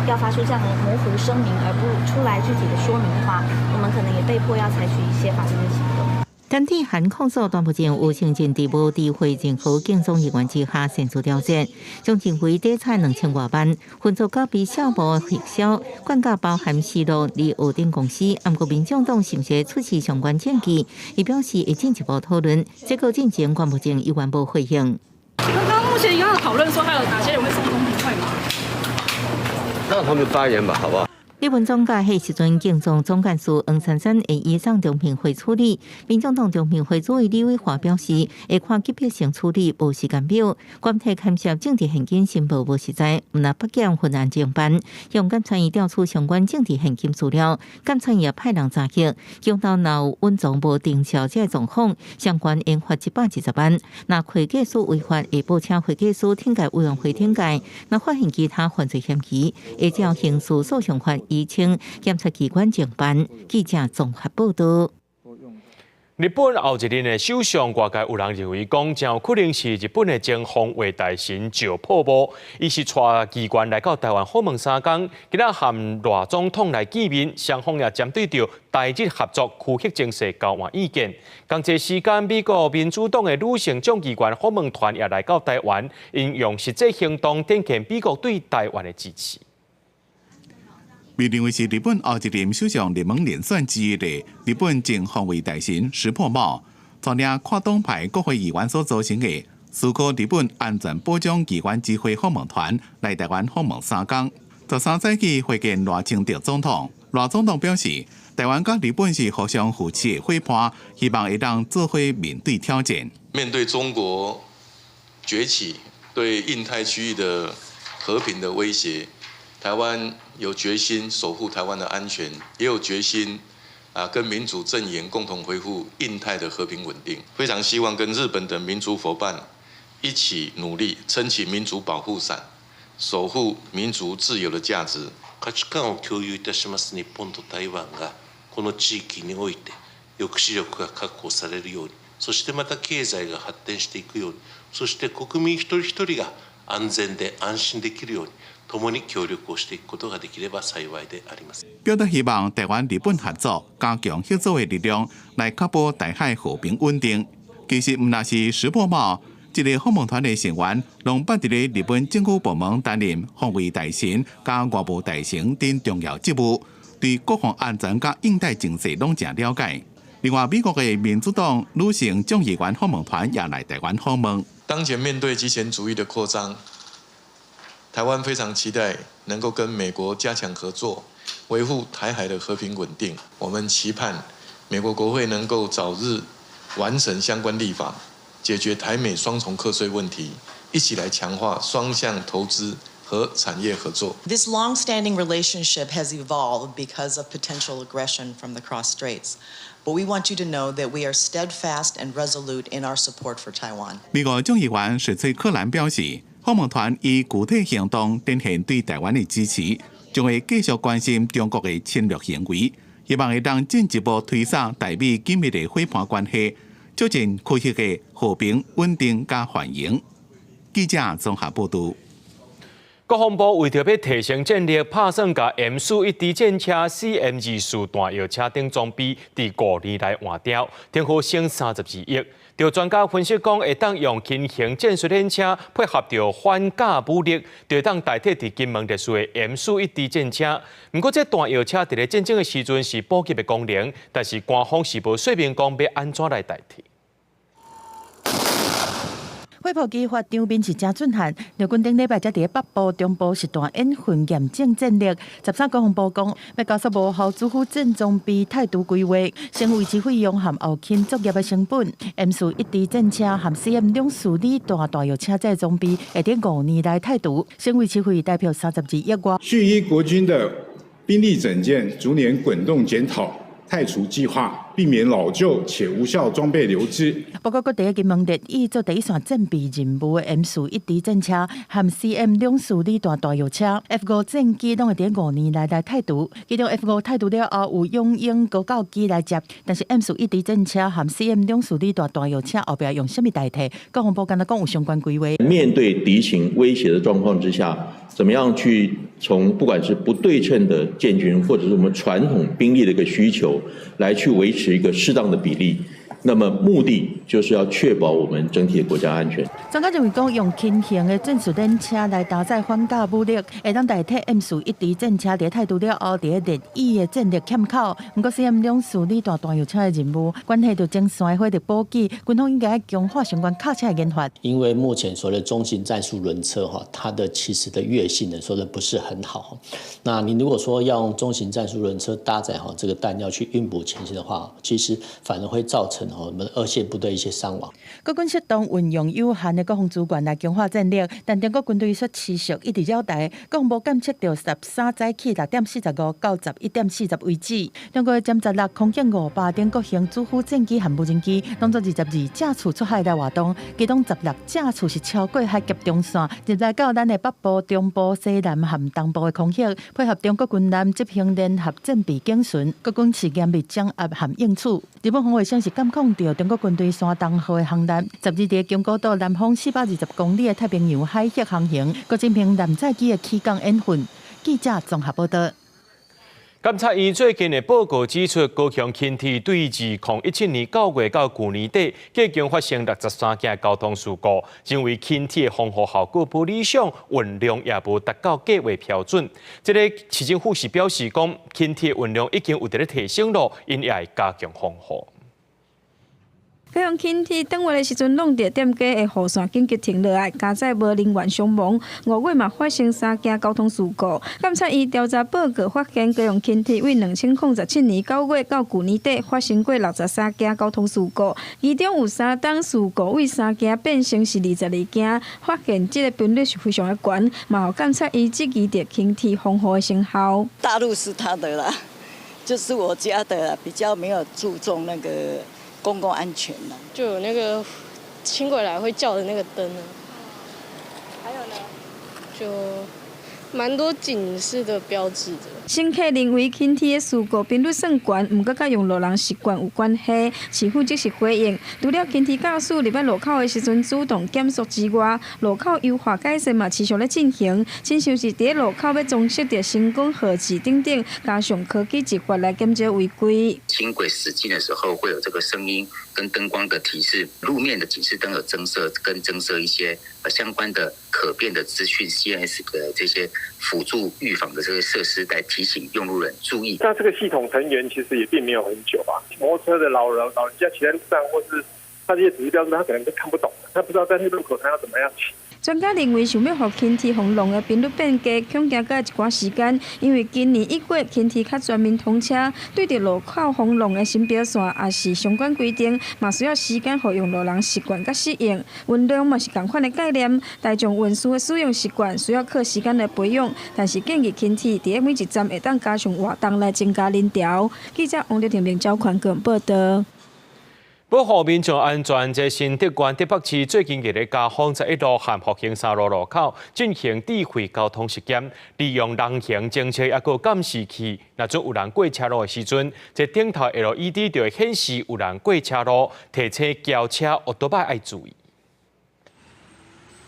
要發出這樣的模糊聲明，而不出來具體的說明的話，我們可能也被迫要採取一些法律的行動。陳志涵控訴段木正有承認佇無知會任何競選人員之下擅自調整，將認為底差2000外萬，分做九筆數目核銷，管價包含四路離澳頂公司，毋過民眾黨是毋是出示相關證據？伊表示會進一步討論，這個進前段木正猶原無回應。剛剛目前有討論說，還有哪些人會送中評會嗎？讓他們發言吧，好不好？日本總監彼時陣警總總幹事黃珊珊會移送中評會處理。民眾黨中評會主委李偉華表示，會看級別性處理，無時間表。關體牽涉政治獻金申報無實在，毋但北檢分案偵辦，向監察院調取相關政治獻金資料，監察院也派人查核，強調若有隱藏無定銷這個狀況，相關應罰120萬。若會計師違法，會報請會計師懲戒委員會懲戒；若發現其他犯罪嫌疑，會照刑事訴訟法移請檢察機關偵辦。記者綜合報道。日本後一任的首相，外界有人認為講，真有可能是日本的前防衛大臣石破茂，伊是帶機關來到台灣訪問3工，今仔和賴總統來見面，雙方也針對著台日合作區域情勢交換意見。仝齊時間，美國民主黨的女性眾議員訪問團也來到台灣，𪜶用實際行動展現美國對台灣的支持。被認為是日本後一任首相熱門人選之一的日本前防衛大臣石破茂，帶領跨黨派國會議員所組成的思考日本安全保障議員之會訪問團來台灣訪問3工，13早起會見賴清德總統。賴總統表示，台灣佮日本是互相扶持的伙伴，希望會當做伙面對挑戰。面對中國崛起對印太區域的和平的威脅，台灣有決心守護台灣的安全，也有決心跟民主陣營共同維護印太的和平穩定。非常希望跟日本等民主夥伴一起努力，撐起民主保護傘，守護民主自由的價值。価値観を共有いたします日本と台灣がこの地域において抑止力が確保されるように、そしてまた経済が発展していくように、そして国民一人一人が安全で安心できるように、共に協力をしていくことができれば幸いであります。表達希望台灣日本合作，加強協作的力量，來確保台海和平穩定。其實毋但是石破茂，這个訪問團的成員，攏捌佇咧日本政府部門擔任防衛大臣、佮外務大臣等重要職務，對國防安全佮印太情勢攏誠了解。另外，美國的民主黨女性眾議員訪問團也來台灣訪問。當前面對極權主義的擴張，台灣非常期待能夠跟美國加強合作，維護台海的和平穩定。我們期盼美國國會能夠早日完成相關立法，解決台美雙重課稅問題，一起來強化雙向投資和產業合作。 This long-standing relationship has evolved because of potential aggression from the Cross Straits. But we want you to know that we are steadfast and resolute in our support for Taiwan. 美國眾議員史翠克蘭表示，訪問團以具體行動展現對台灣的支持，將會繼續關心中國的侵略行為，希望會當進一步推進台美緊密的伙伴關係，促進區域的和平、穩定佮繁榮。記者綜合報道。國防部為著欲提升戰力，拍算共 M41D 戰車、CM24彈藥車等裝備，佇5年內換掉，等於省32億。著專家分析講，會當用輕型戰術戰車配合著反甲武力，就會當代替佇金門列署的 M41D 戰車。毋過，這彈藥車佇咧戰爭的時陣是補給的功能，但是官方是無說明講欲按怎來代替。火炮齊發場面是誠震撼。陸軍頂禮拜才佇北部、中部實彈演訓驗證戰力。13國防部講，欲加速無效主輔戰裝備汰除規劃，先維持費用和後勤作業的成本。M41D 戰車和 CM24鋰彈彈藥車這裝備會佇5年內汰除，先維持費代表32億外。續依國軍的兵力整建，逐年滾動檢討汰除計劃，避免老舊且無效裝備留置。不過，閣佇金門列役做第一線戰備任務的 M41D 戰車和 CM24鋰彈彈藥車 F5戰機攏會佇5年內來汰除。其中 F5汰除了後，有勇鷹高教機來接，但是 M41D 戰車和 CM24鋰彈彈藥車後壁用啥物代替？國防部敢若講有相關規劃。面對敵情威脅的狀況之下，怎麼樣去從不管是不對稱的建軍，或者是我們傳統兵力的一個需求，來去維持一個適當的比例，那麼目的就是要確保我們整體的國家安全。專家認為講，用輕型的戰術輪車來搭載反甲武力，會當代替 M41戰車佇態度了後，佇咧熱雨的戰力欠口。毋過 CM24鋰彈彈藥車的任務，關係著前線的火力補給，軍方應該強化相關卡車的研發。因為目前所謂的中型戰術輪車哈，它的其實的越性能說的不是很好。那你如果說要用中型戰術輪車搭載哈這個彈藥去運補前線的話，其實反而會造成我們二線部隊一些傷亡。國軍適當運用有限的國防資源來強化戰力，但中國軍隊卻持續一直繞台，國防部監測著13早起6:45到11:40為止。中國的殲16、空警500等各型主輔戰機和無人機，攏總22架次出海來活動，其中16架次是超過海峽中線，入來到咱的北部、中部、西南和東部的空域，配合中國軍艦執行聯合戰備警巡，國軍是嚴密掌握和應處。日本防衛省是監控著中國軍隊山東號的航艦，12佇宮古島南方420公里的太平洋海域航行，閣進行艦載機的起降演訓。記者綜合報道。監察院最近的報告指出，高雄輕鐵對2017年9月到舊年底，計共發生63件交通事故，認為輕鐵的防護效果無理想，運量也無達到計畫標準。這个市政府是表示講，輕鐵運量已經有佇咧提升囉，𪜶也會加強防護。高雄輕鐵轉彎的時陣，弄著店家的號線緊急停落來，加載無人員傷亡。5月嘛發生三件交通事故。監察院調查報告發現，高雄輕鐵對2017年9月到舊年底發生過63件交通事故，其中有三宗事故對三件變成是22件，發現這个頻率是非常的懸，嘛予監察院質疑著輕鐵防護的成效。大路是他的啦，就是我家的啦，比較沒有注重那個公共安全啦。就有那個輕軌來會叫的那個燈啊，還有呢？就蠻多警示的標誌的。乘客認為輕鐵的事故頻率算懸，毋過佮用路人習慣有關係。市府則是回應，除了輕鐵駕駛入來路口的時陣主動減速之外，路口優化改善嘛持續咧進行。親像是佇路口欲裝設著聲光號誌等等，加上科技執法來減少違規。輕軌駛進的時候會有這個聲音跟燈光的提示，路面的警示燈有增設，跟增設一些相關的可變的資訊 CMS 的這些輔助預防的這些設施，來提醒用路人注意。那這個系統成員其實也並沒有很久啊，摩托車的老人家騎在路上，或是他這些指示標誌，他可能都看不懂，他不知道在那路口他要怎麼樣騎。專家認為，想欲予輕鐵紅龍的頻率變低，恐驚閣愛一寡時間，因為今年1月輕鐵較全面通車，對著路口封路的新標線，也是相關規定，嘛需要時間予用路人習慣佮適應。運量嘛是仝款的概念，大眾運輸的使用習慣需要靠時間來培養，但是建議輕鐵佇每一站會當加上活動來增加人潮。記者王德婷、林昭權報導。保護民眾安全，這新竹縣竹北市最近佇咧嘉豐11路和復興3路路口進行智慧交通實驗，利用人形偵測抑閣監視器，若準有人過車路的時陣，這頂頭 LED 就會顯示有人過車路，提醒轎車、歐多擺愛注意。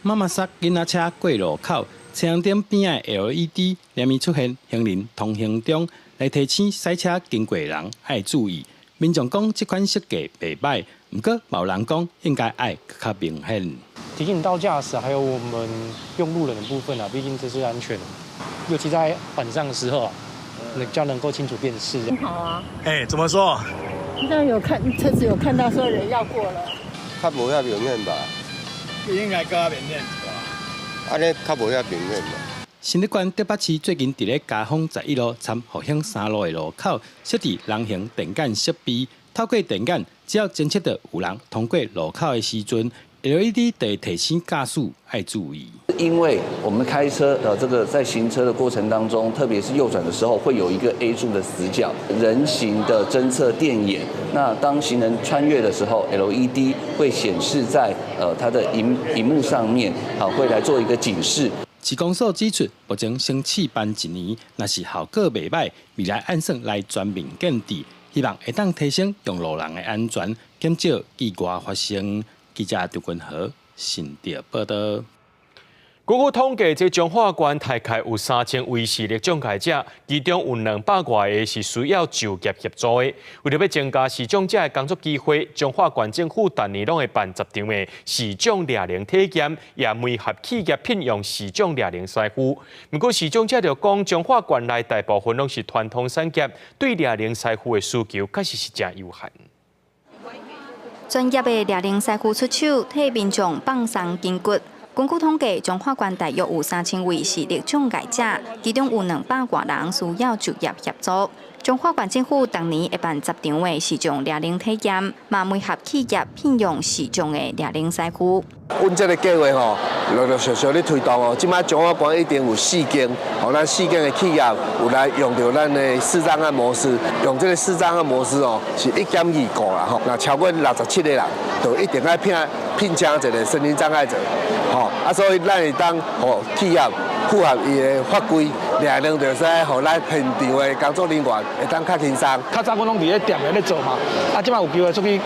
媽媽塞囡仔車過路口，車紅燈邊仔 LED 連綿出現行人通行中，來提醒駛車經過人愛注意。民眾講這款設計袂䆀，毋過嘛有人講應該愛閣較明顯。提醒到駕駛，還有我們用路人的部分啊，畢竟這是安全，尤其在晚上的時候啊，比較能夠清楚辨識。好啊。哎，怎麼說？那有看車子有看到說人要過了。較無遐明顯吧？應該較明顯吧？按呢較無遐明顯吧？新竹縣竹北市最近佇咧嘉豐11路參復興3路的路口設置人形電感設備，透過電感，只要偵測到有人通過路口的時陣，LED 就會提醒駕駛愛注意。因為我們開車這個在行車的過程當中，特別是右轉的時候，會有一個 A 柱的死角，人形的偵測電眼。那當行人穿越的時候，LED 會顯示在它的螢幕上面，好，會來做一個警示。市公所指出，目前先試辦一年，若是效果袂䆀，未來按算來全面建置，希望會當提升用路人的安全，減少意外發生。記者張君和新竹報導。根據統計，這彰化縣大概有3000位視力障礙者，其中有200外個是需要就業協助的。為著欲增加視障者的工作機會，彰化縣政府逐年攏會辦10場的視障掠能體驗，也媒合企業聘用視障掠能師傅。毋過視障者就講，彰化縣內大部分攏是傳統產業，對掠能師傅的需求確實是誠有限。專業的掠能師傅出手，替民眾放鬆筋骨。根據統計，彰化縣大約有3000位視力障礙者，其中有200外人需要就業協助。彰化縣政府逐年會辦10場的視障掠能體驗，嘛媒合企業聘用視障的掠能師傅。阮這个計劃吼，陸陸續續咧推動哦。這擺彰化縣已經有四間，予咱四間的企業有來用著咱的視障按摩師，用這个視障按摩師哦，是1減2個啦吼。若超過67個人，就一定愛聘請一个身心障礙者，吼。啊，所以咱會當予企業符合伊的法規，掠能就使予咱現場的工作人員會當較輕鬆。較早阮攏佇咧店內咧做嘛，啊，這擺有機會出去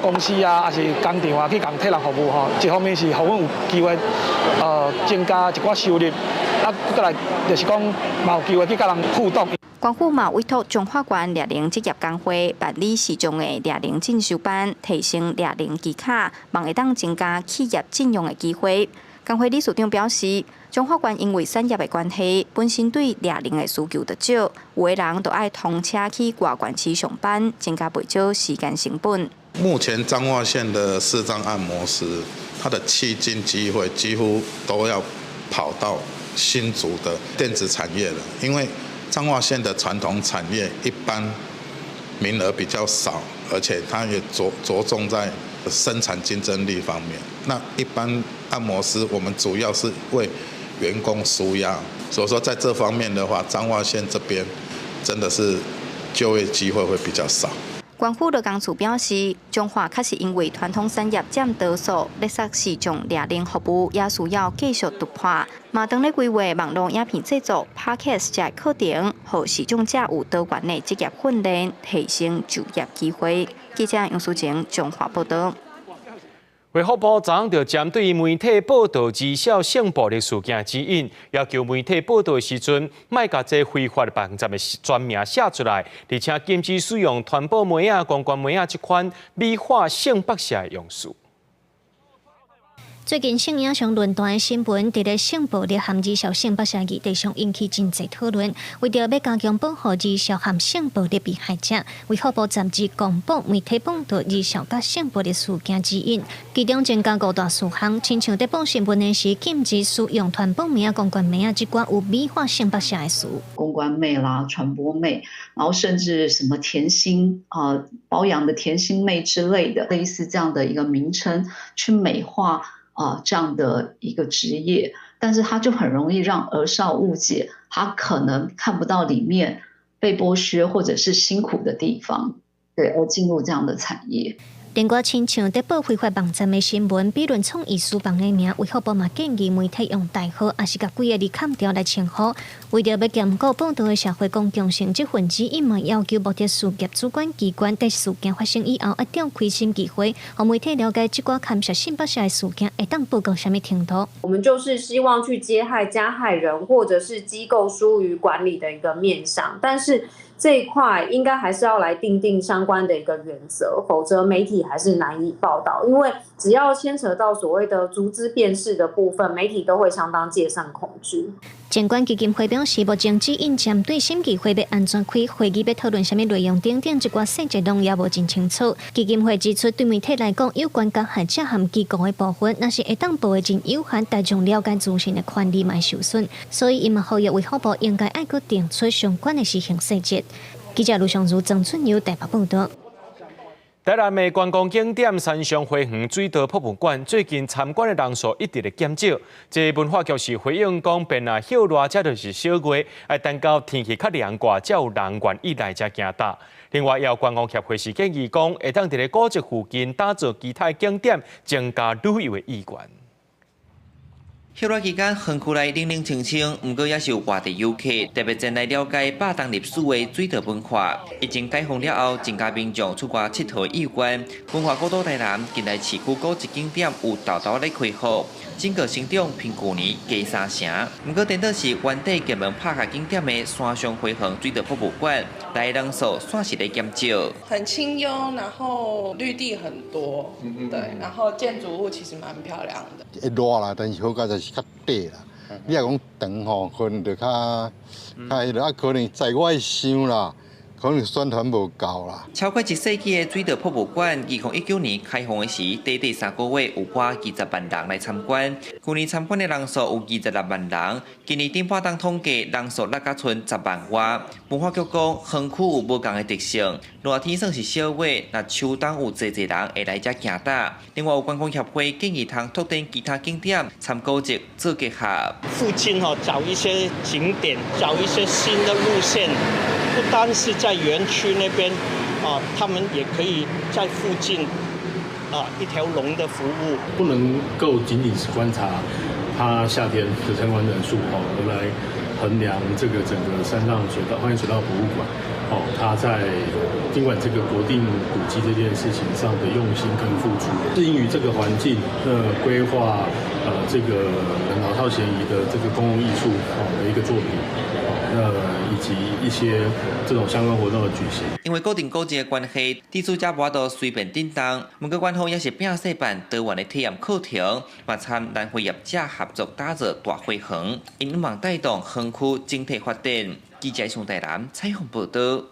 公司啊，抑是工廠啊，去共替人服務吼。一方面是予阮有機會增加一寡收入，啊，閣來就是講嘛有機會去佮人互動。縣府嘛委託彰化縣掠能職業工會辦理視障的掠能進修班，提升掠能技巧，望會當增加企業進用的機會。工會理事長表示，彰化縣因為產業的關係，本身對掠能的需求就少，有的人都愛通車去外縣市上班，增加袂少時間成本。目前彰化縣的視障按摩師，他的契進機會幾乎都要跑到新竹的電子產業了，因為彰化縣的傳統產業一般名額比較少，而且它也著重在生產競爭力方面。那一般按摩師，我們主要是為員工舒壓，所以說在這方面的話，彰化縣這邊真的是就業機會會比較少。縣府勞工處表示，彰化確實因為傳統產業佔多數，勒索視障掠能服務也需要繼續突破。嘛，當咧規劃網路影片製作、Podcast 這課程，予視障者有多元的職業訓練，提升就業機會。記者楊淑晴彰化報導。衛福部昨昏就針對媒體報導兒少性暴力事件指引，要求媒體報導的時陣，莫共這非法網站的全名寫出來，而且禁止使用傳播妹仔、公關妹仔這款美化性剝削的用詞。最近性影像論壇的新聞，佇咧性暴力和兒少性剝削議題上引起真濟討論。為著欲加強保護兒少和性暴力被害者，衛福部雜誌公布媒體報導兒少佮性暴力事件指引，其中增加五大事項，親像佇報新聞的時，禁止使用傳播妹仔、公關妹仔這寡有美化性剝削的詞。公關妹啦、傳播妹，然後甚至什麼甜心啊、包養的甜心妹之類的，類似這樣的一個名稱去美化啊，這樣的一個職業，但是他就很容易讓兒少誤解，他可能看不到裡面被剝削或者是辛苦的地方，對，而進入這樣的產業。另外，親像佇報非法網站的新聞，比論創意書房的名，衛福部嘛建議媒體用代號，抑是共幾个字砍掉來稱呼。為著欲兼顧報導的社會公共性，這份指引嘛要求目的事業主管機關佇事件發生以後，愛召開審議會，予媒體了解這寡牽涉性剝削的事件會當報告啥物程度。我們就是希望去揭害加害人，或者是機構疏於管理的一個面向，但是這一塊應該還是要來訂定相關的一個原則，否則媒體還是難以報道。因為只要牽扯到所謂的逐字辨識的部分，媒體都會相當戒慎恐懼。監管基金會表示，目前指引針對審議會欲按怎開會議，欲討論啥物內容等等，這寡細節攏猶無真清楚。基金會指出，對媒體來講，有關加害者和機構的部分，若是會當報的真有限，大眾了解資訊的權利嘛會受損，所以伊嘛呼籲衛福部應該愛閣定出相關的施行細節。記者盧尚如、曾春友台北報導。台南的觀光景點山上花園水道博物館最近參觀的人數一直咧減少。這文化局是回應講，變啊歇熱，這就是小月，愛等到天氣較涼掛，才有人願意來遮行踏。另外，也有觀光協會是建議講，會當佇咧古蹟附近打造其他景點，增加旅遊的意願。歇熱期間，園區內冷冷清清，毋過也是有外地遊客特別前來了解百冬歷史的水道文化。疫情解封了後，增加民眾出外𨑨迌的意願。文化古都台南近來市區古蹟景點有沓沓咧開放，整個成長比舊年加三成。毋過，顛倒是原底金門拍卡景點的山上花園水道博物館，來人數煞是咧減少。很清幽，然後綠地很多，對，然後建築物其實蠻漂亮的。會熱啦，但是好佳在是較短啦。你若講長吼，可能就較較彼落啊，可能在我想啦。可能宣傳無夠啦。超過一世紀的水道博物館，2019年開放的時，短短3個月有過20萬人來參觀。去年參觀的人數有26萬人，今年頂半冬統計人數落甲賰10萬外。文化局講，園區有無仝的特性，熱天算是少月，若秋冬有濟濟人會來遮行踏。另外有觀光協會建議通拓展其他景點，參古蹟做結合。附近吼找一些景點，找一些新的路線。不單是在園區那邊，啊，他們也可以在附近，啊，一條龍的服務。不能夠僅僅是觀察它夏天的參觀人數哦，而來衡量這個整個山上水道、花蓮水道博物館，哦，它在儘管這個國定古蹟這件事情上的用心跟付出，適應於這個環境，那規劃，這個老少咸宜的這個公共藝術哦的一個作品。那以及一些這種相關活動的舉行。因為固定古蹟的關係，地主者無法度隨便振動。毋過官方也是摒細辦多元的體驗課程，嘛參南非業者合作打造大花園，𪜶望帶動園區整體發展。記者宋大南採訪報導。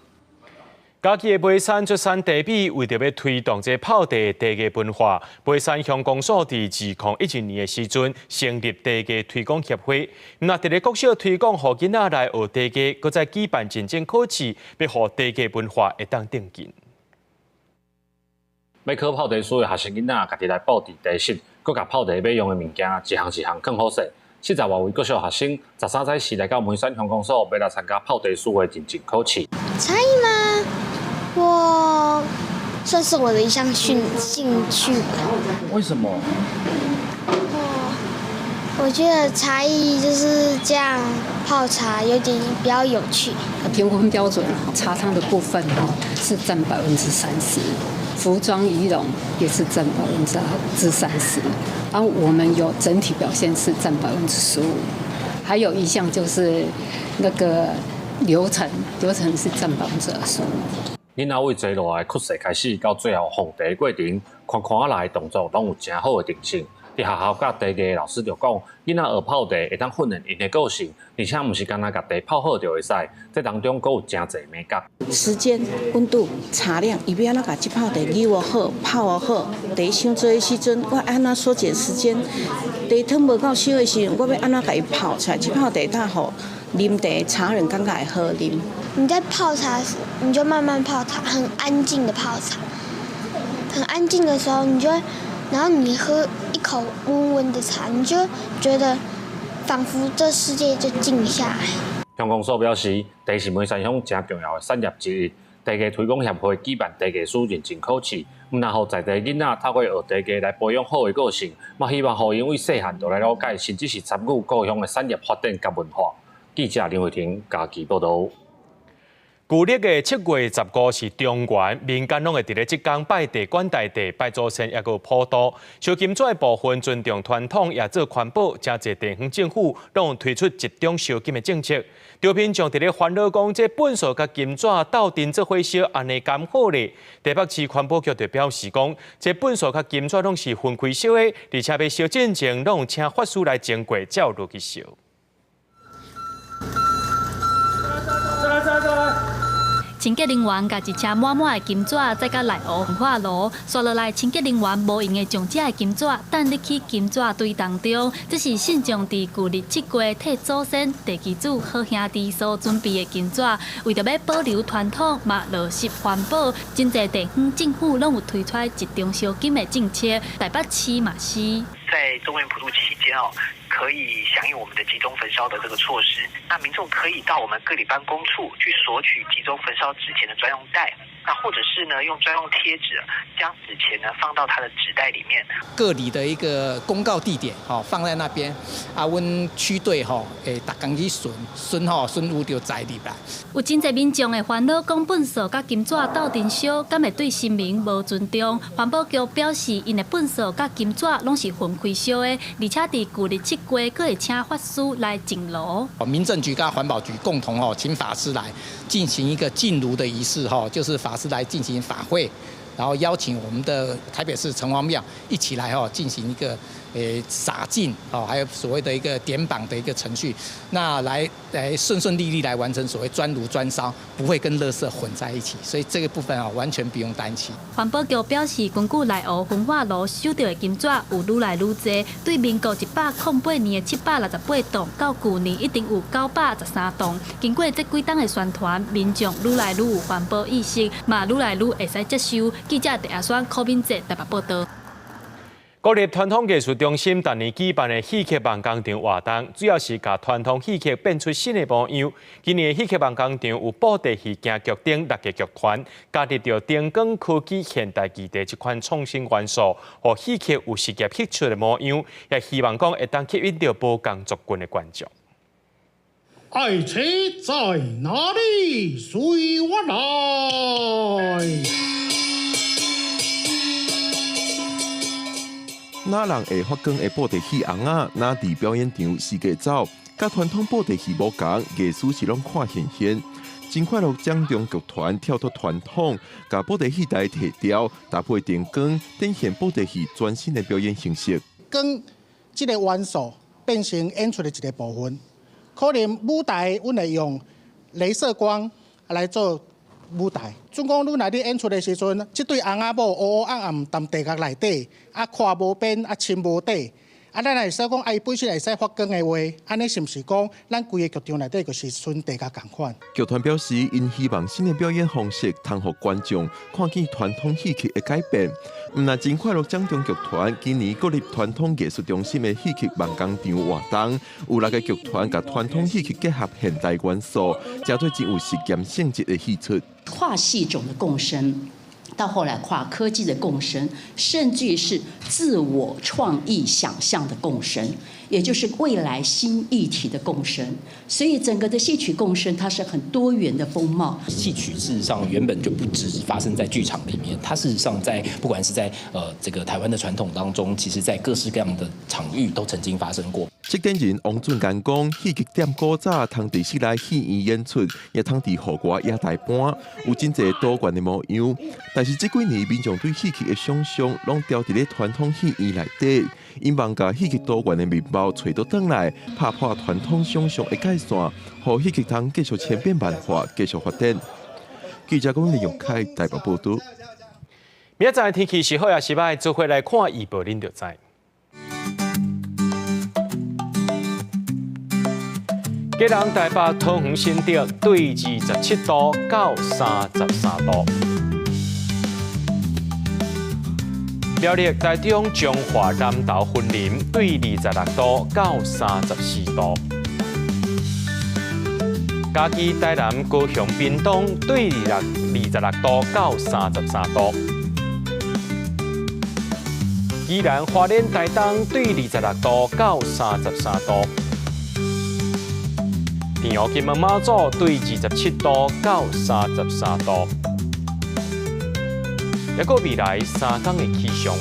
嘉義的梅山出產茶米，為著欲推動這泡茶的茶藝文化，梅山鄉公所佇2012年的時陣成立茶藝推廣協會。若佇咧國小推廣，予囡仔來學茶藝，閣再舉辦認證考試，欲予茶藝文化會當轉進。欲考泡茶師的學生囡仔，家己來布置茶室，閣共泡茶欲用的物件一項一項囥好勢。70外位國小學生，13早時來到梅山鄉公所，欲來參加泡茶師的認證考試。茶藝嗎？我算是我的一項興趣吧。為什麼？我覺得茶藝就是這樣泡茶，有點比較有趣。評分標準，茶湯的部分是佔30%，服裝儀容也是佔30%，而我們有整體表現是佔15%，還有一項就是那個流程，流程是佔25%。囡仔對坐落來，嚳勢開始，到最後奉茶過程，寬寬仔來的動作攏有誠好的定性。佇學校教茶藝的老師就講，囡仔學泡茶會當訓練𪜶的個性，而且毋是干焦共茶泡好就會使，這當中閣有誠濟眉角。時間、溫度、茶量，伊欲按怎共這泡茶揩好、泡好，茶傷濟的時陣，我按怎縮減時間？茶湯無夠燒的時陣，我欲按怎共伊泡出來？這泡茶才予啉茶茶人感覺會好啉。你在泡茶時，你就慢慢泡茶，很安靜的泡茶。很安靜的時候，你就會，然後你喝一口溫溫的茶，你就覺得仿佛這世界就靜下來。鄉公所表示，茶是梅山鄉誠重要的產業之一。茶藝推廣協會舉辦茶藝師認證考試，毋但予在地囡仔透過學茶藝來培養好的個性，嘛希望予𪜶對細漢就來了解，甚至是參與故鄉的產業發展佮文化。記者林慧婷嘉義報導。舊曆的7月15是中元，民間攏會佇咧這工拜地管大地、拜祖先，抑閣普渡。燒金紙的部分尊重傳統，也做環保，誠濟地方政府攏推出集中燒金的政策。著民眾佇咧煩惱講，這糞埽佮金紙鬥陣做伙燒，按呢敢好咧？台北市環保局就表示講，這糞埽佮金紙攏是分開燒的，而且欲燒進前，攏請法師來經過，才有落去燒。清潔人員共一車滿滿的金紙載到內湖焚化爐，紲落來清潔人員無閒的將這个金紙擲入去金紙堆當中。這是信眾佇舊曆7月替祖先、地基主、好兄弟所準備的金紙，為著欲保留傳統，嘛落實環保，真濟地方政府攏有推出集中燒金的政策。台北市嘛是。在中元普渡期間哦，可以響應我們的集中焚燒的這個措施。那民眾可以到我們各里辦公處去索取集中焚燒紙錢的專用袋。那或者是呢，用專用貼紙將紙錢呢放到他的紙袋裡面。各里的一個公告地點，吼，放在那邊。啊，阮區隊吼，會逐工去巡，巡吼，巡有就載入來。有真濟民眾會煩惱，講糞埽佮金紙鬥陣燒，敢會對神明無尊重？環保局表示，𪜶的糞埽佮金紙攏是分開燒的，而且佇舊曆七月，閣會請法師來淨爐。民政局佮環保局共同吼，請法師來進行一個淨爐的儀式，吼，就是法師來進行法會，然後邀請我們的台北市城隍廟一起來吼進行一個灑淨哦，還有所謂的一個點榜的一個程序，那來順順利利來完成所謂專爐專燒，不會跟垃圾混在一起，所以這個部分啊完全不用擔心。環保局表示，根據內湖焚化爐收著的金紙有愈來愈濟，對民國108年的768棟，到舊年已經有913棟。經過這幾冬的宣傳，民眾愈來愈有環保意識，嘛愈來愈會使接受。記者鄭阿雙、柯敏哲台北報導。國立傳統藝術中心逐年舉辦的戲曲夢工場活動，主要是共傳統戲曲變出新的模樣。今年的戲曲夢工場有布袋戲、京劇等6个劇團，加入著燈光科技、現代技藝這款創新元素，予戲曲有實業戲出的模樣，也希望講會當吸引著無仝族群的觀眾。愛車在哪裡？隨我來。哪人會發光的布袋戲尪仔，若佇表演場四界走，佮傳統布袋戲無仝，藝術是攏看現現。真快樂掌中劇團跳脫傳統，共布袋戲台提掉，搭配燈光，展現布袋戲全新的表演形式。光這个元素變成演出的一个部分，可能舞台阮會用鐳射光來做舞台。總講，阮來咧演出的時陣，這對翁仔某烏烏暗暗踮地角內底，啊看無邊，啊深無底，啊咱會使講，啊伊本身會使發光的話，按呢是毋是講，咱規个劇場內底就是賰地角仝款？劇團表示，𪜶希望新的表演方式，通予觀眾看見傳統戲曲的改變。毋但真快樂掌中劇團今年國立傳統藝術中心的戲曲夢工場活動，有6个劇團共傳統戲曲結合現代元素，成做真有實驗性質的戲出。跨戲種的共生，到後來跨科技的共生，甚至於是自我創意想象的共生，也就是未來新議題的共生。所以整個的戲曲共生，它是很多元的風貌。戲曲事實上原本就不只發生在劇場裡面，它事實上在不管是在這個台灣的傳統當中，其實在各式各樣的場域都曾經發生過。策展人王俊剛講，戲劇踮古早通佇室內戲院演出，也通佇戶外野台搬，有真濟多元的模樣。但是這幾年民眾對戲劇的想像，攏牢佇咧傳統戲院內底，𪜶望共戲劇多元的面貌揣倒轉來，拍破傳統想像的界線，予戲劇通繼續千變萬化，繼續發展。記者講林玉凱台北報導。明仔載天氣是好抑是䆀，做伙來看預報，恁就知。基隆、台北、桃園、新竹對27度到33度。苗栗、台中、彰化、南投、雲林對26度到34度。嘉義、台南、高雄、屏東對26度到33度。宜蘭、花蓮、台東對26度到33度。澎湖、金門、馬祖對27度到33度。抑閣未來3天的氣象。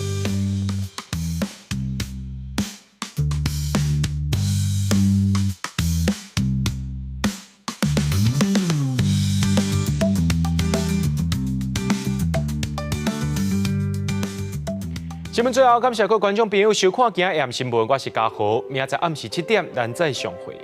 新聞最後，感謝各位觀眾朋友收看今仔夜新聞，我是嘉豪，明仔載暗時7點，咱再相會。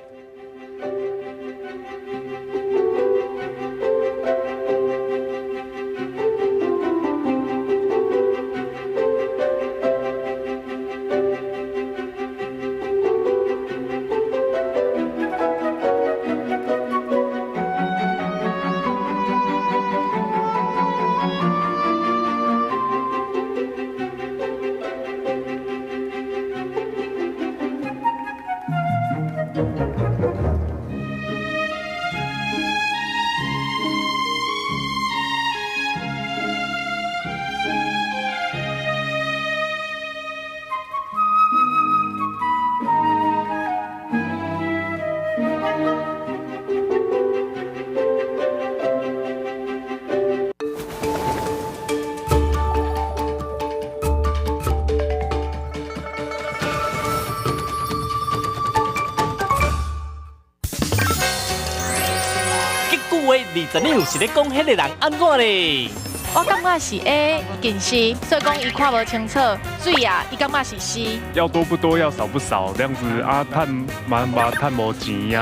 這句話20兩是咧講彼个人按怎咧？我感覺是 A 近視，所以講伊看無清楚。水啊，伊感覺是 C。要多不多，要少不少，這樣子啊，趁嘛嘛趁無錢啊。